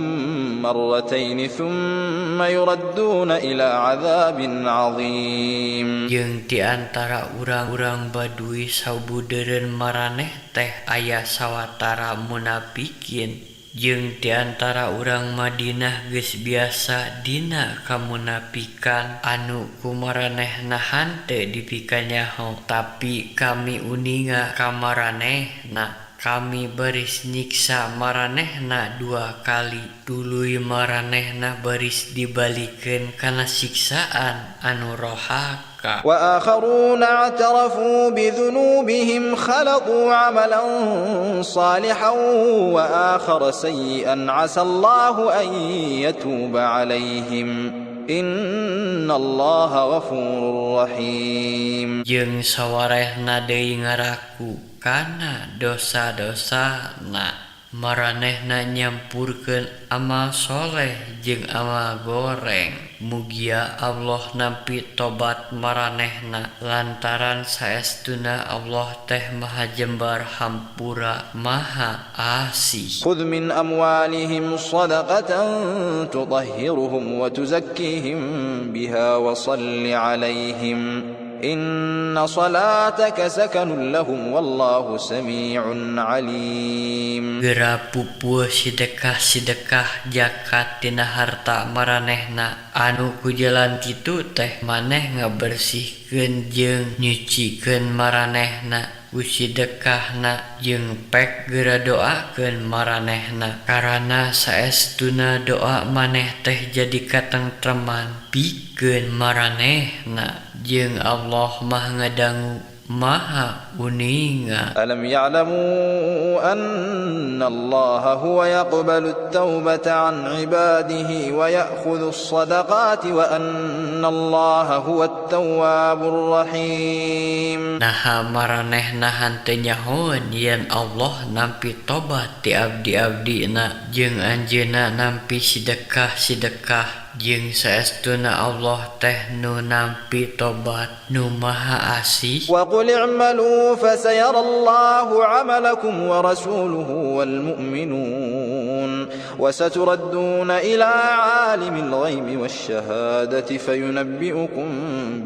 مرتين ثم يردون إلى عذاب عظيم. Jeung ti antara urang-urang Baduy sabudeureun maraneh teh aya sawatara munafikin, jeung ti antara urang Madinah geus biasa dina kamunafikan anu ku maranehna henteu dipikanyaho, tapi kami uninga ka maranehna. Kami baris nyiksa maranehna dua kali, tuluy maranehna baris dibalikeun kana siksaan anu rohaka. وآخرون اعترفوا بذنوبهم خلطوا عملا صالحا وآخر سيئا عسى الله أن يتوب عليهم إن الله غفور رحيم. Jeung sawarehna deui ngaraku kana dosa-dosana, maranehna nyampurkeun amal soleh jeung amal goreng. Mugia Allah nampi tobat maranehna lantaran saestuna Allah teh Maha Jembar hampura, Maha Asih. خذ من أموالهم صدقة تطهرهم وتزكيهم بها وصل عليهم إن صلاتك سكن لهم والله سميع عليم. Geura pupuh sidekah-sidekah zakat tina harta maranehna anu ku jalan kitu teh maneh ngabersihkeun ngabersihkeun jeung nyucikeun maranehna ku sidekahna jeung pek geura doakeun maranehna karana saestuna doa maneh teh jadi katengtreman pikeun maranehna jeung Allah mah ngadangu maha uninga. Alam ya'lamu anna Allah huwa yaqbalu at-taubata 'an 'ibadihi wa ya'khudhu as-shadaqati wa anna Allah huwa at-tawwabur rahim. Naha maranehna henteu nyahoeun yen Allah nampi tobat ti abdi-abdina jeung anjeunna nampi sedekah-sedekah jeung saestuna Allah teh nu nampi tobat nu maha asih. Wa qul i'malu fasayarallahu 'amalakum wa rasuluhu wal mu'minun wa saturadduna ila 'alimil ghaibi wasyahadati fayunabbi'ukum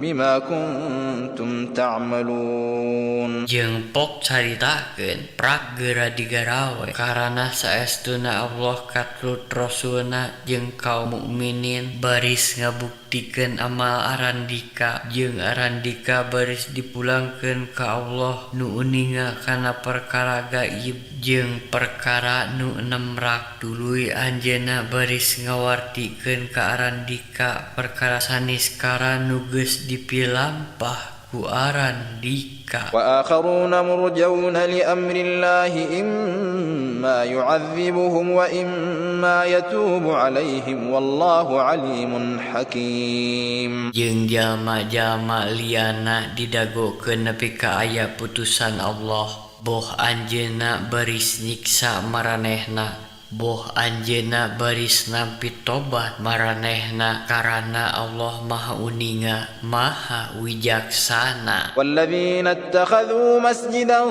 bima kuntum ta'malun. Jeung pok caritakeun prak geura digarawe karana saestuna Allah katut rasulna jeung kaum mukminin baris ngabuktikeun amal arandika jeung arandika baris dipulangkeun ka Allah nu uninga kana perkara gaib jeung perkara nu nemrak tuluy anjeunna baris ngawartikeun ka arandika perkara saniskara nu geus dipilampah ku arandika. Wa akharuna murjauna li amrillahi imma yu'adzibuhum wa imma yatubu alaihim wallahu alimun hakim. Jeung jalma-jalma liana didagokeun nepi ka aya putusan Allah, boh anjeunna baris nyiksa maranehna, boh anjeunna baris nampi tobat maranehna karana Allah maha uninga maha wijaksana. Walladzina ittakhadhu masjidan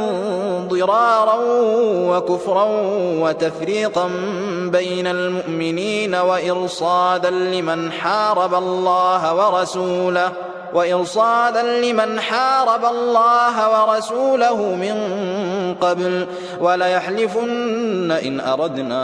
dhiraran wa kufran wa tafriqan bainal mu'minina wa irsadan liman haraba Allah wa rasulahu wa irsadan liman haraba Allah wa rasulahu min qabl wa la yahlifunna in aradna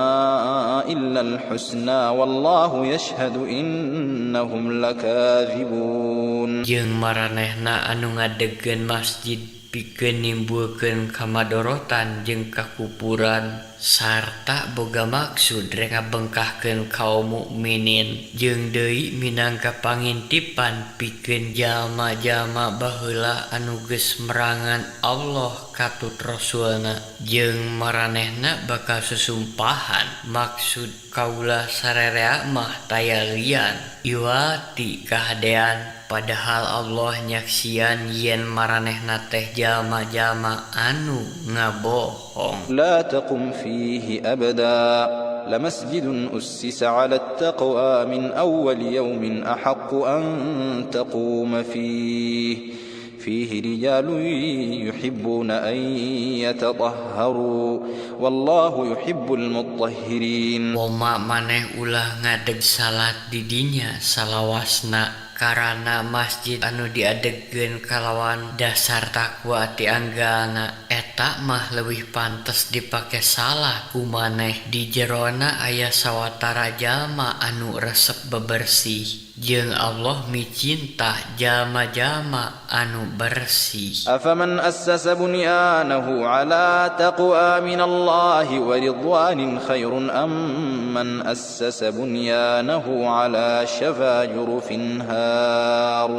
illa al-husna wallahu yashhadu innahum lakadzibun. Jeung maranehna anu ngadegkeun masjid pikeun nimbulkeun kamadorotan jeung kakupuran sarta boga maksud rek ngabengkahkeun kaum mukminin jeung deui minangka pangintipan pikeun jalma-jalma baheula anu geus merangan Allah katut rasulna jeung maranehna bakal susumpahan maksud kaula sarerea mah taya lian iwati kahadean padahal Allah nyaksian yen maranehna teh jalma-jalma anu ngabohong. La taqum fihi abada lamasjidun ussisa 'ala at-taqwa min awwal yawmin ahaqqu an taquma fihi fihi rijalun yuhibbuna an yatatahharu wallahu yuhibbul mutahhirin. Woma maneh ulah ngadeg salat di dinya salawasna karana masjid anu diadegkeun kalawan dasar takwa ti anggalna eta mah leuwih pantes dipake salah ku maneh. Di jerona aya sawatara jalma anu resep bebersih jeung Allah micinta jalma-jalma anu bersih. Afaman assasa bunyanahu ala taqwa minallahi wa ridwanin khairun amman assasa bunyanahu ala syafa jurufin har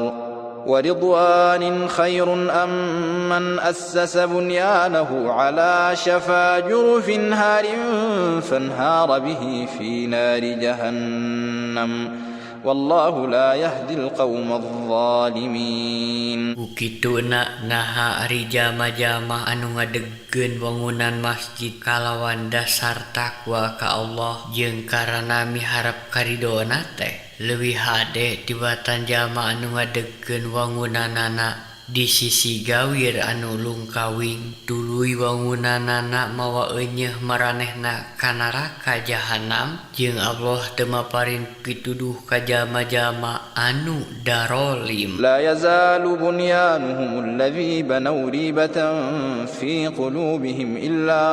wa ridwanin khairun amman assasa bunyanahu ala syafa jurufin harin fanhara bihi fi nari jahannam wallahu la yahdil qaumadh zalimin. Kukituna naha ari jalma-jalma anu ngadegkeun wangunan masjid kalawan dasar takwa ka Allah jeung karana miharep karidona teh leuwih hade tibatan jalma anu ngadegkeun wangunanana di sisi gawir anu lungkawing tuluy wangunanana mawa enyeuh maranehna ka neraka jahanam jeung Allah teu maparin pituduh ka jalma-jalma anu darolim. La yazalu bunyanuhum alladhi banaw ribatan fi qulubihim illa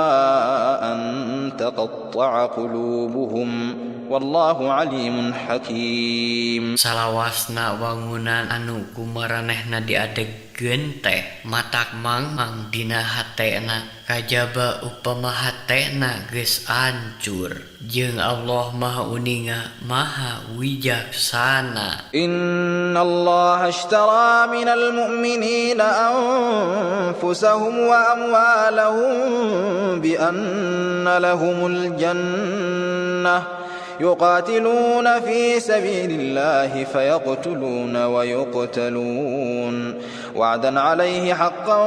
an taqatta'a qulubuhum والله عليم حكيم. Salawasna wangunan anu ku maranehna diadegkeun teh matak mangmang dina hatena kajaba upama hatena geus ancur jeung Allah Maha Uninga Maha Wijaksana. Innallaha ashtara minal mu'minina anfusahum wa amwalahum bi anna lahumul jannah يقاتلون في سبيل الله فيقتلون ويقتلون وعدا عليه حقا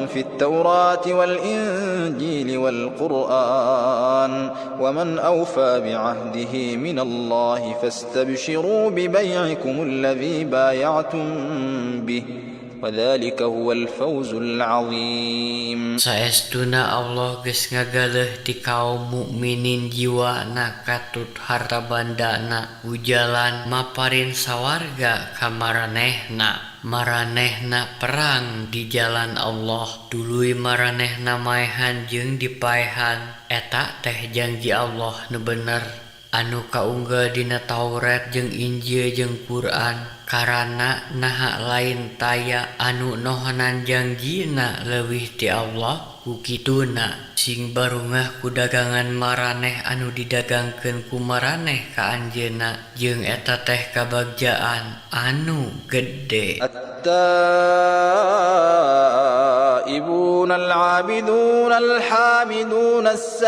في التوراة والإنجيل والقرآن ومن أوفى بعهده من الله فاستبشروا ببيعكم الذي بايعتم به وذلك هو الفوز العظيم. Saestuna Allah geus ngagaleuh ti kaum mukminin jiwana katut harta bandana ku jalan maparin sawarga ka maranehna. Maranehna perang di jalan Allah tuluy maranehna maehan jeung dipaehan eta teh janji Allah nu bener anu kaunggal dina Taurat jeung Injil jeung Quran karana naha lain taya anu nohonan jangjina leuwih ti Allah ku kituna sing barungah ku dagangan maraneh anu didagangkeun ku maraneh ka anjeunna jeung eta teh kabagjaan anu gede. التائبون العابدون الحامدون السائحون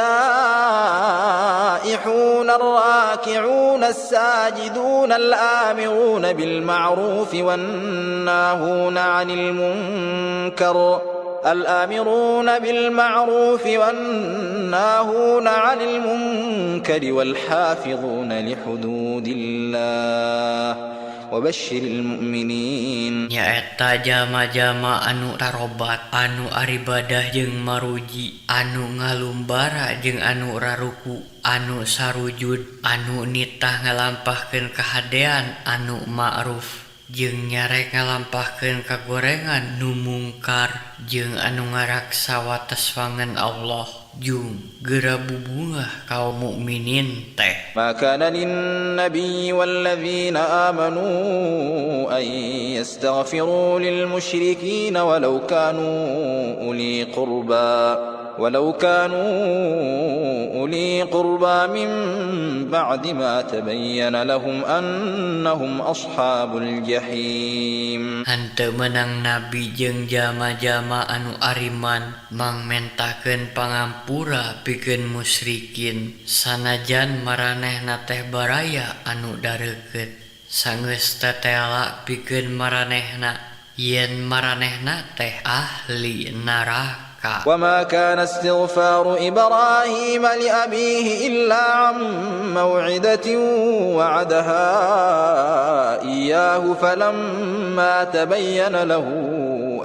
الراكعون الساجدون الآمرون بالمعروف والناهون عن المنكر الآمرون بالمعروف والناهون عن المنكر والحافظون لحدود الله وبشر المؤمنين. Nyaeta jalma-jalma anu tarobat, anu aribadah jeung maruji, anu ngalumbara jeung anu raruku, anu sarujud, anu nitah ngalampahkeun kahadean anu ma'ruf jeung nyarek ngalampahkeun kagorengan nu mungkar jeung anu ngaraksa wates wangen Allah jung geura bubungah kaum mukminin teh. Ma kana lin-nabiyyi walladzina amanu an yastaghfiru lil musyrikin walau kanu uli qurba ولو كانوا أولي قربى من بعد ما تبين لهم أنهم أصحاب الجحيم. Henteu meunang nabi jeung jalma-jalma anu ariman mangmentakeun pangampura pikeun musyrikin sanajan maranehna teh baraya anu dareukeut sanggeus tetela pikeun maranehna yen maranehna teh ahli neraka. وما كان استغفار إبراهيم لأبيه إلا عن موعدة وعدها إياه فلما تبين له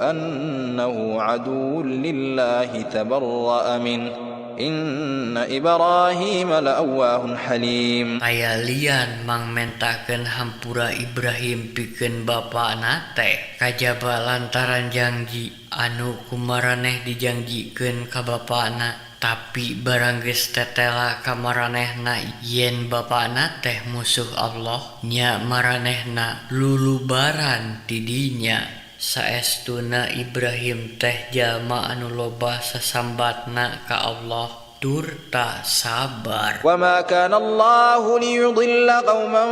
أنه عدو لله تبرأ منه إن إبراهيم لأواه حليم. Aya lian mangmentakeun hampura Ibrahim pikeun bapana teh kajaba lantaran janji anu kumaraneh dijanjikeun ka bapana tapi barang geus tetela ka maranehna yen bapana teh musuh Allah nya maranehna lulubaran ti dinya. Saestuna Ibrahim teh jalma anu loba sasambatna ka Allah turta sabar. وما كان الله ليضل قوما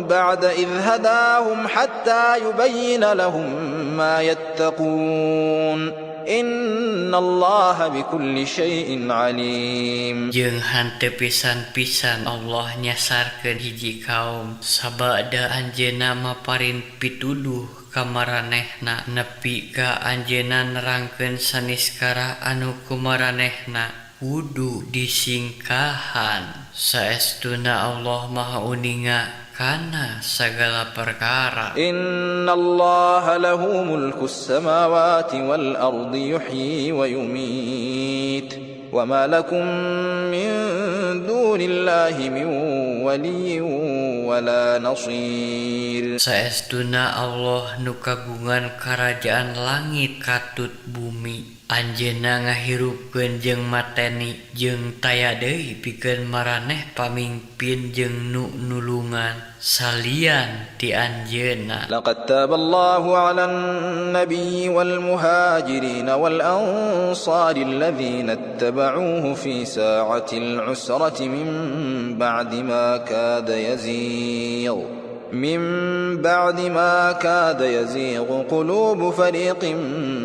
بعد إذ هداهم حتى يبين لهم ما يتقون إن الله بكل شيء عليم. Jeung henteu pisan-pisan Allah nyasarkeun hiji kaum sabada anjeunna maparin pituduh ka maranehna nepi ka anjeunna nerangkeun saniskara anu kumaranehna kudu disingkahan. Saestuna Allah Maha Uninga kana sagala perkara. Innallaha lahu mulkus samawati wal ardi yuhyi wa yumiit وما لكم من دون الله من ولي ولا نصير. Saestuna Allah nu kagungan karajaan langit katut bumi. Anjeunna ngahirupkeun jeung mateni jeung taya deui pikeun maraneh pamingpin jeung nu nulungan salian ti anjeunna. لقد تاب الله على النبي والمهاجرين والأنصار الذين اتبعوه في ساعة العسرة من بعد ما كاد يزيغ قلوب فريق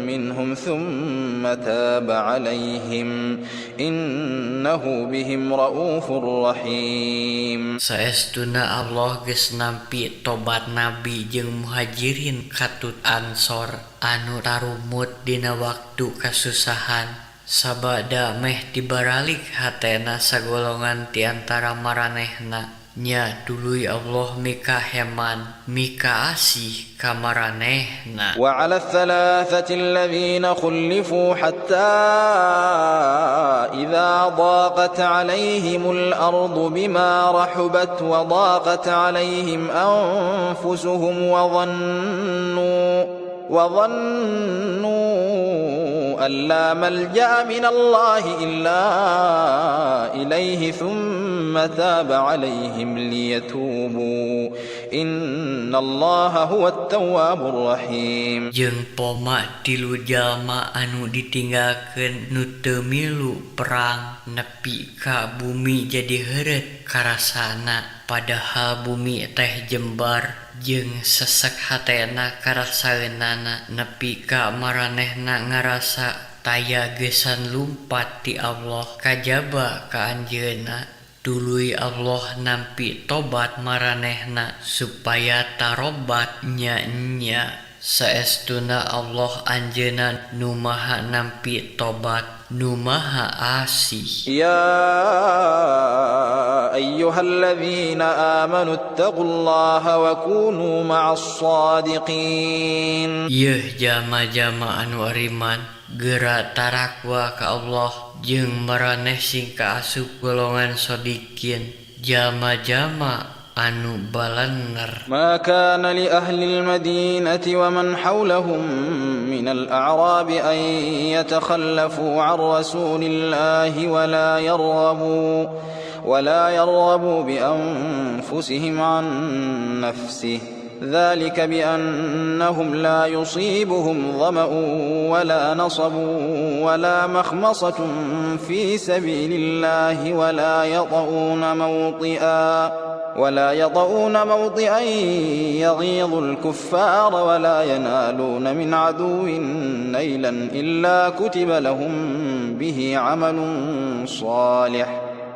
منهم ثم تاب عليهم إنه بهم رؤوف رحيم. Saestuna Allah geus nampi tobat nabi jeung muhajirin katut ansor anu tarumut dina waktu kasusahan sabada meh tibaralik hatena sagolongan ti antara maranehna. Nya tuluy Allah mika heman mika asih ka maranehna. Wa 'ala ats-tsalatsati alladzina khulifu hatta idza daqat 'alaihimul ardu bima rahubat wa daqat 'alaihim anfusuhum wa dhannu an la malja'a minallahi illa ilaihi thumma taba 'alaihim liyatubu innallaha huwat tawwabur rahim. Jeung poma tilu jalma anu ditinggalkeun nu teu milu perang nepi ka bumi jadi heureut karasana, padahal bumi teh jembar jeung sesek hatena karasaeunana nepi ka maranehna ngarasa taya geusan lumpat ti Allah kajaba ka anjeunna. Tuluy Allah nampi tobat maranehna supaya tarobat nya-nya. Saestuna Allah anjeunna nu maha nampi tobat nu maha asih. Ya ayyuhalladzina amanu ittaqullaha wa kunu ma'as shadiqin. Yeuh jalma-jalma anu ariman, geura tarakwa ka Allah jeung maraneh sing kaasup golongan shadiqin, jalma-jalma anu balener. Ma kana li ahli al-madinati wa man hawlahum min al-a'rab an yatakhallafu 'an rasulillahi wa la yarghabu bi anfusihim 'an nafsihi ذلك بأنهم لا يصيبهم ظمأ ولا نصب ولا مخمصة في سبيل الله ولا يطؤون موطئا يغيظ الكفار ولا ينالون من عدو نيلا إلا كتب لهم به عمل صالح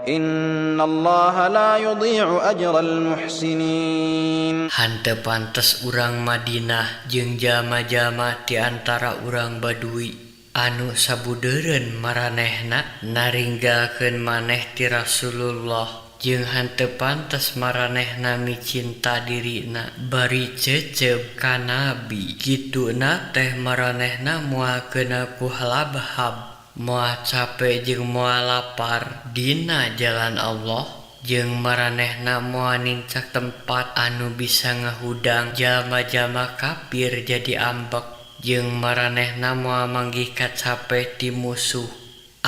إن الله لا يضيع أجر المحسنين. Henteu pantes urang Madinah jeung jalma-jalma ti antara urang Badui anu sabudeureun maranehna naringgalkeun maneh ti Rasulullah jeung henteu pantes maranehna micinta dirina bari cecep ka nabi. Kituna teh maranehna moal keuna ku halabhab, moal cape jeung moal lapar dina jalan Allah, jeung maranehna moal nincak tempat anu bisa ngahudang jalma-jalma kafir jadi ambek, jeung maranehna moal manggih kacape ti musuh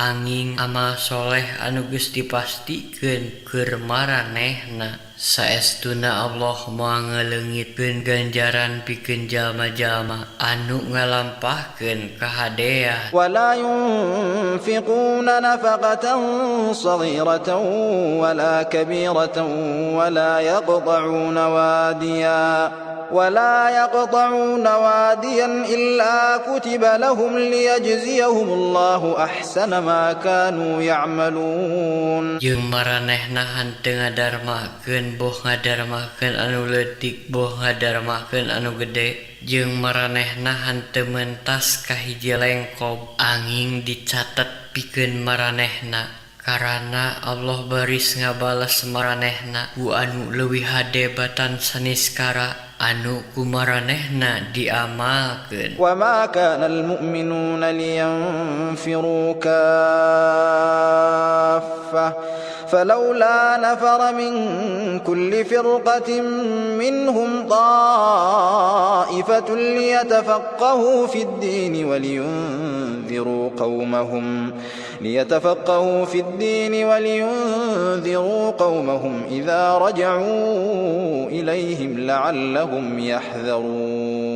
angin amal soleh anu geus dipastikeun keur maranehna. Saestuna Allah moal ngaleungitkeun ganjaran pikeun jalma-jalma anu ngalampahkeun kahadean. Wala yunfiquna nafaqatan saghiratan wala kabiratan wala yaqta'una wadiyan illa kutiba lahum liyajziyahumullahu ahsana ma kanu ya'malun. Jeung maranehna henteu ngadarmakeun boh ngadarmakeun anu leutik boh ngadarmakeun anu gede, jeung maranehna henteu mentas ka hiji lengkob angin dicatet pikeun maranehna, karana Allah baris ngabales maranehna ku anu leuwih hade batan saniskara. anu kumaranehna diamalkeun. Wa ma kana al-mu'minuna liyanfiru kaffah فلولا نفر من كل فرقة منهم طائفة ليتفقهوا في الدين ولينذروا قومهم إذا رجعوا إليهم لعلهم يحذرون.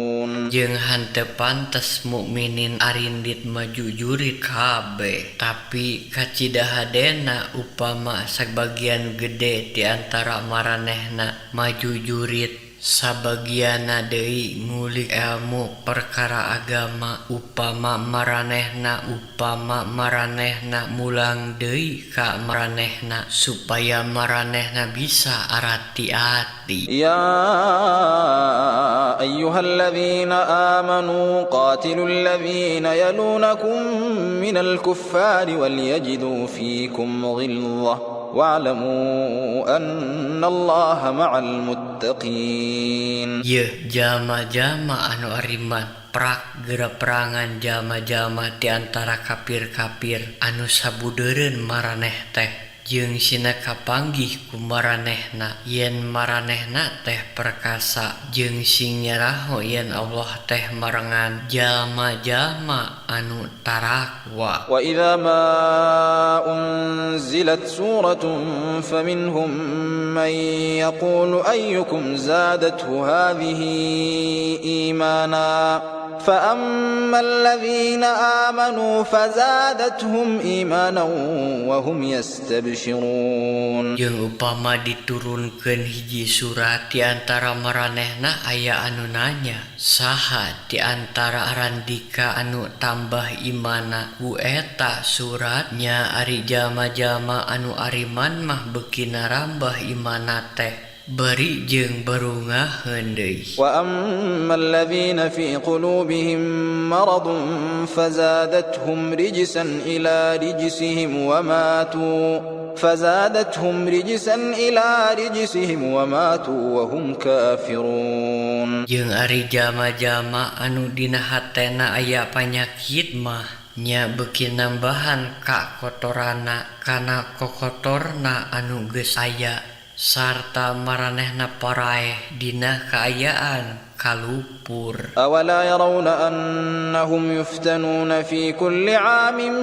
Jeung henteu pantes mukminin arindit maju jurit kabeh, tapi kacida hadena upama sabagian gede di antara maranehna maju jurit, sabagianna deui ngulik ilmu perkara agama, upama maranehna mulang deui ka maranehna supaya maranehna bisa arati-ati. Ya ayyuhalladzina amanu qatilul ladzina yalunakum minal kuffari walyajidu fikum ghilzah wa'lamu annallaha ma'al muttaqin. Yeuh jalma-jalma anu ariman prak geura perangan jalma-jalma ti antara kafir-kafir anu sabudeureun maraneh teh jeung sina kapanggih ku maranehna yen maranehna teh perkasa jeung sing nyaraho yen Allah teh marengan jalma-jalma anu tarakwa. Wa idza ma unzilat suratun faminhum man yaqulu ayyukum zadathu hadhihi imana فأما الذين آمنوا فزادتهم إيمانا وهم يستبشرون. Jeung upama diturunkeun hiji surat di antara maranehna aya anu nanya, saha di antara arandika anu tambah imana ku eta surat? Nya ari jalma-jalma anu ariman mah beuki narambah imana teh bari jeung barungaheun deui. Wa ammal ladzina fi qulubihim maradun fazadathum rijsan ila rijsihim wa matu fazadathum rijsan ila rijsihim wa matu wa hum kafirun. Jeung ari jalma-jalma anu dina hatena aya panyakit mah nya beuki nambahan ka kotorana kana kokotorna anu geus aya sarta maranehna paraeh dina kaayaan kalupur. Awala yarawna annahum yuftanuna fi kulli 'amin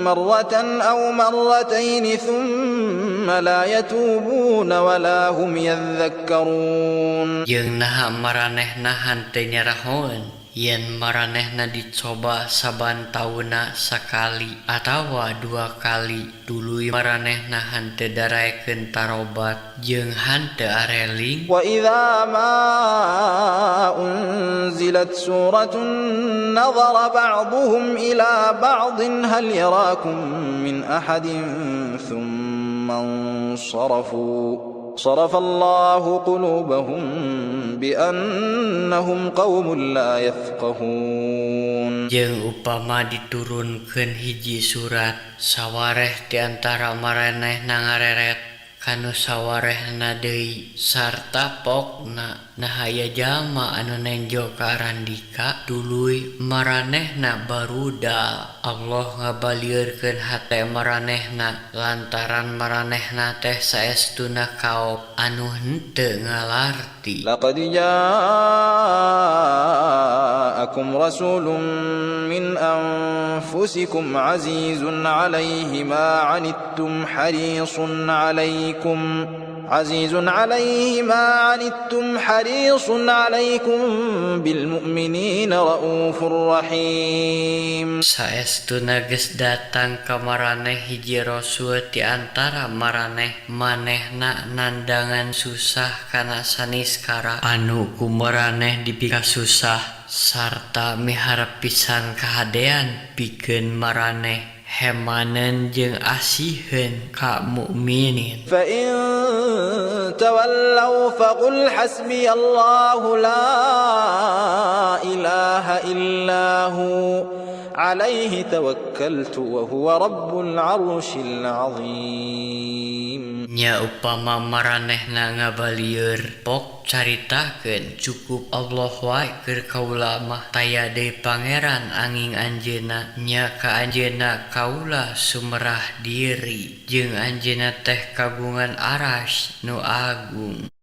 marratan aw marratayn thumma la yatubuna wa la hum yadhakkarun. Jeung naha maranehna henteu nyarahoeun yen maranehna dicoba saban taunna sakali atawa dua kali, tuluy maranehna henteu daraekeun tarobat jeung henteu areling. Wa idza ma unzilat suratun nadhara ba'dhum ila ba'dhin hal yarakum min ahadin thumma ansarafu صرف الله قلوبهم بأنهم قوم لا يفقهون. Jeung upama diturunkeun hiji surat, sawareh di antara maranehna ngareret kanu sawarehna deui sarta pokna nah aya jalma anu nenjo ka arandika tuluy maranehna barudal. Allah ngabalieurkeun hate maranehna lantaran maranehna teh saestuna kaop anu henteu ngalarti. Laqad ja'akum rasulun min anfusikum azizun 'alaihi ma 'anittum harisun 'alaikum عزيز عليه ما عنتم حريص عليكم بالمؤمنين رؤوف رحيم. Saestuna geus datang ka maraneh hiji rasul ti antara maraneh, manehna nandangan susah kana saniskara anu ku maraneh dipikasusah sarta miharep pisan kahadean pikeun maraneh, hemaneun jeung asiheun ka mukminin. Fa in tawallaw faqul hasbiyallahu la ilaha illa hu alaihi tawakkaltu wa huwa rabbul arsyil azim. Nya upama maranehna ngabalieur pok caritakeun cukup Allah wae keur kaula mah taya deui pangeran anging Anjeunna nya ka Anjeunna kaula sumerah diri jeung Anjeunna teh kagungan Arasy nu agung.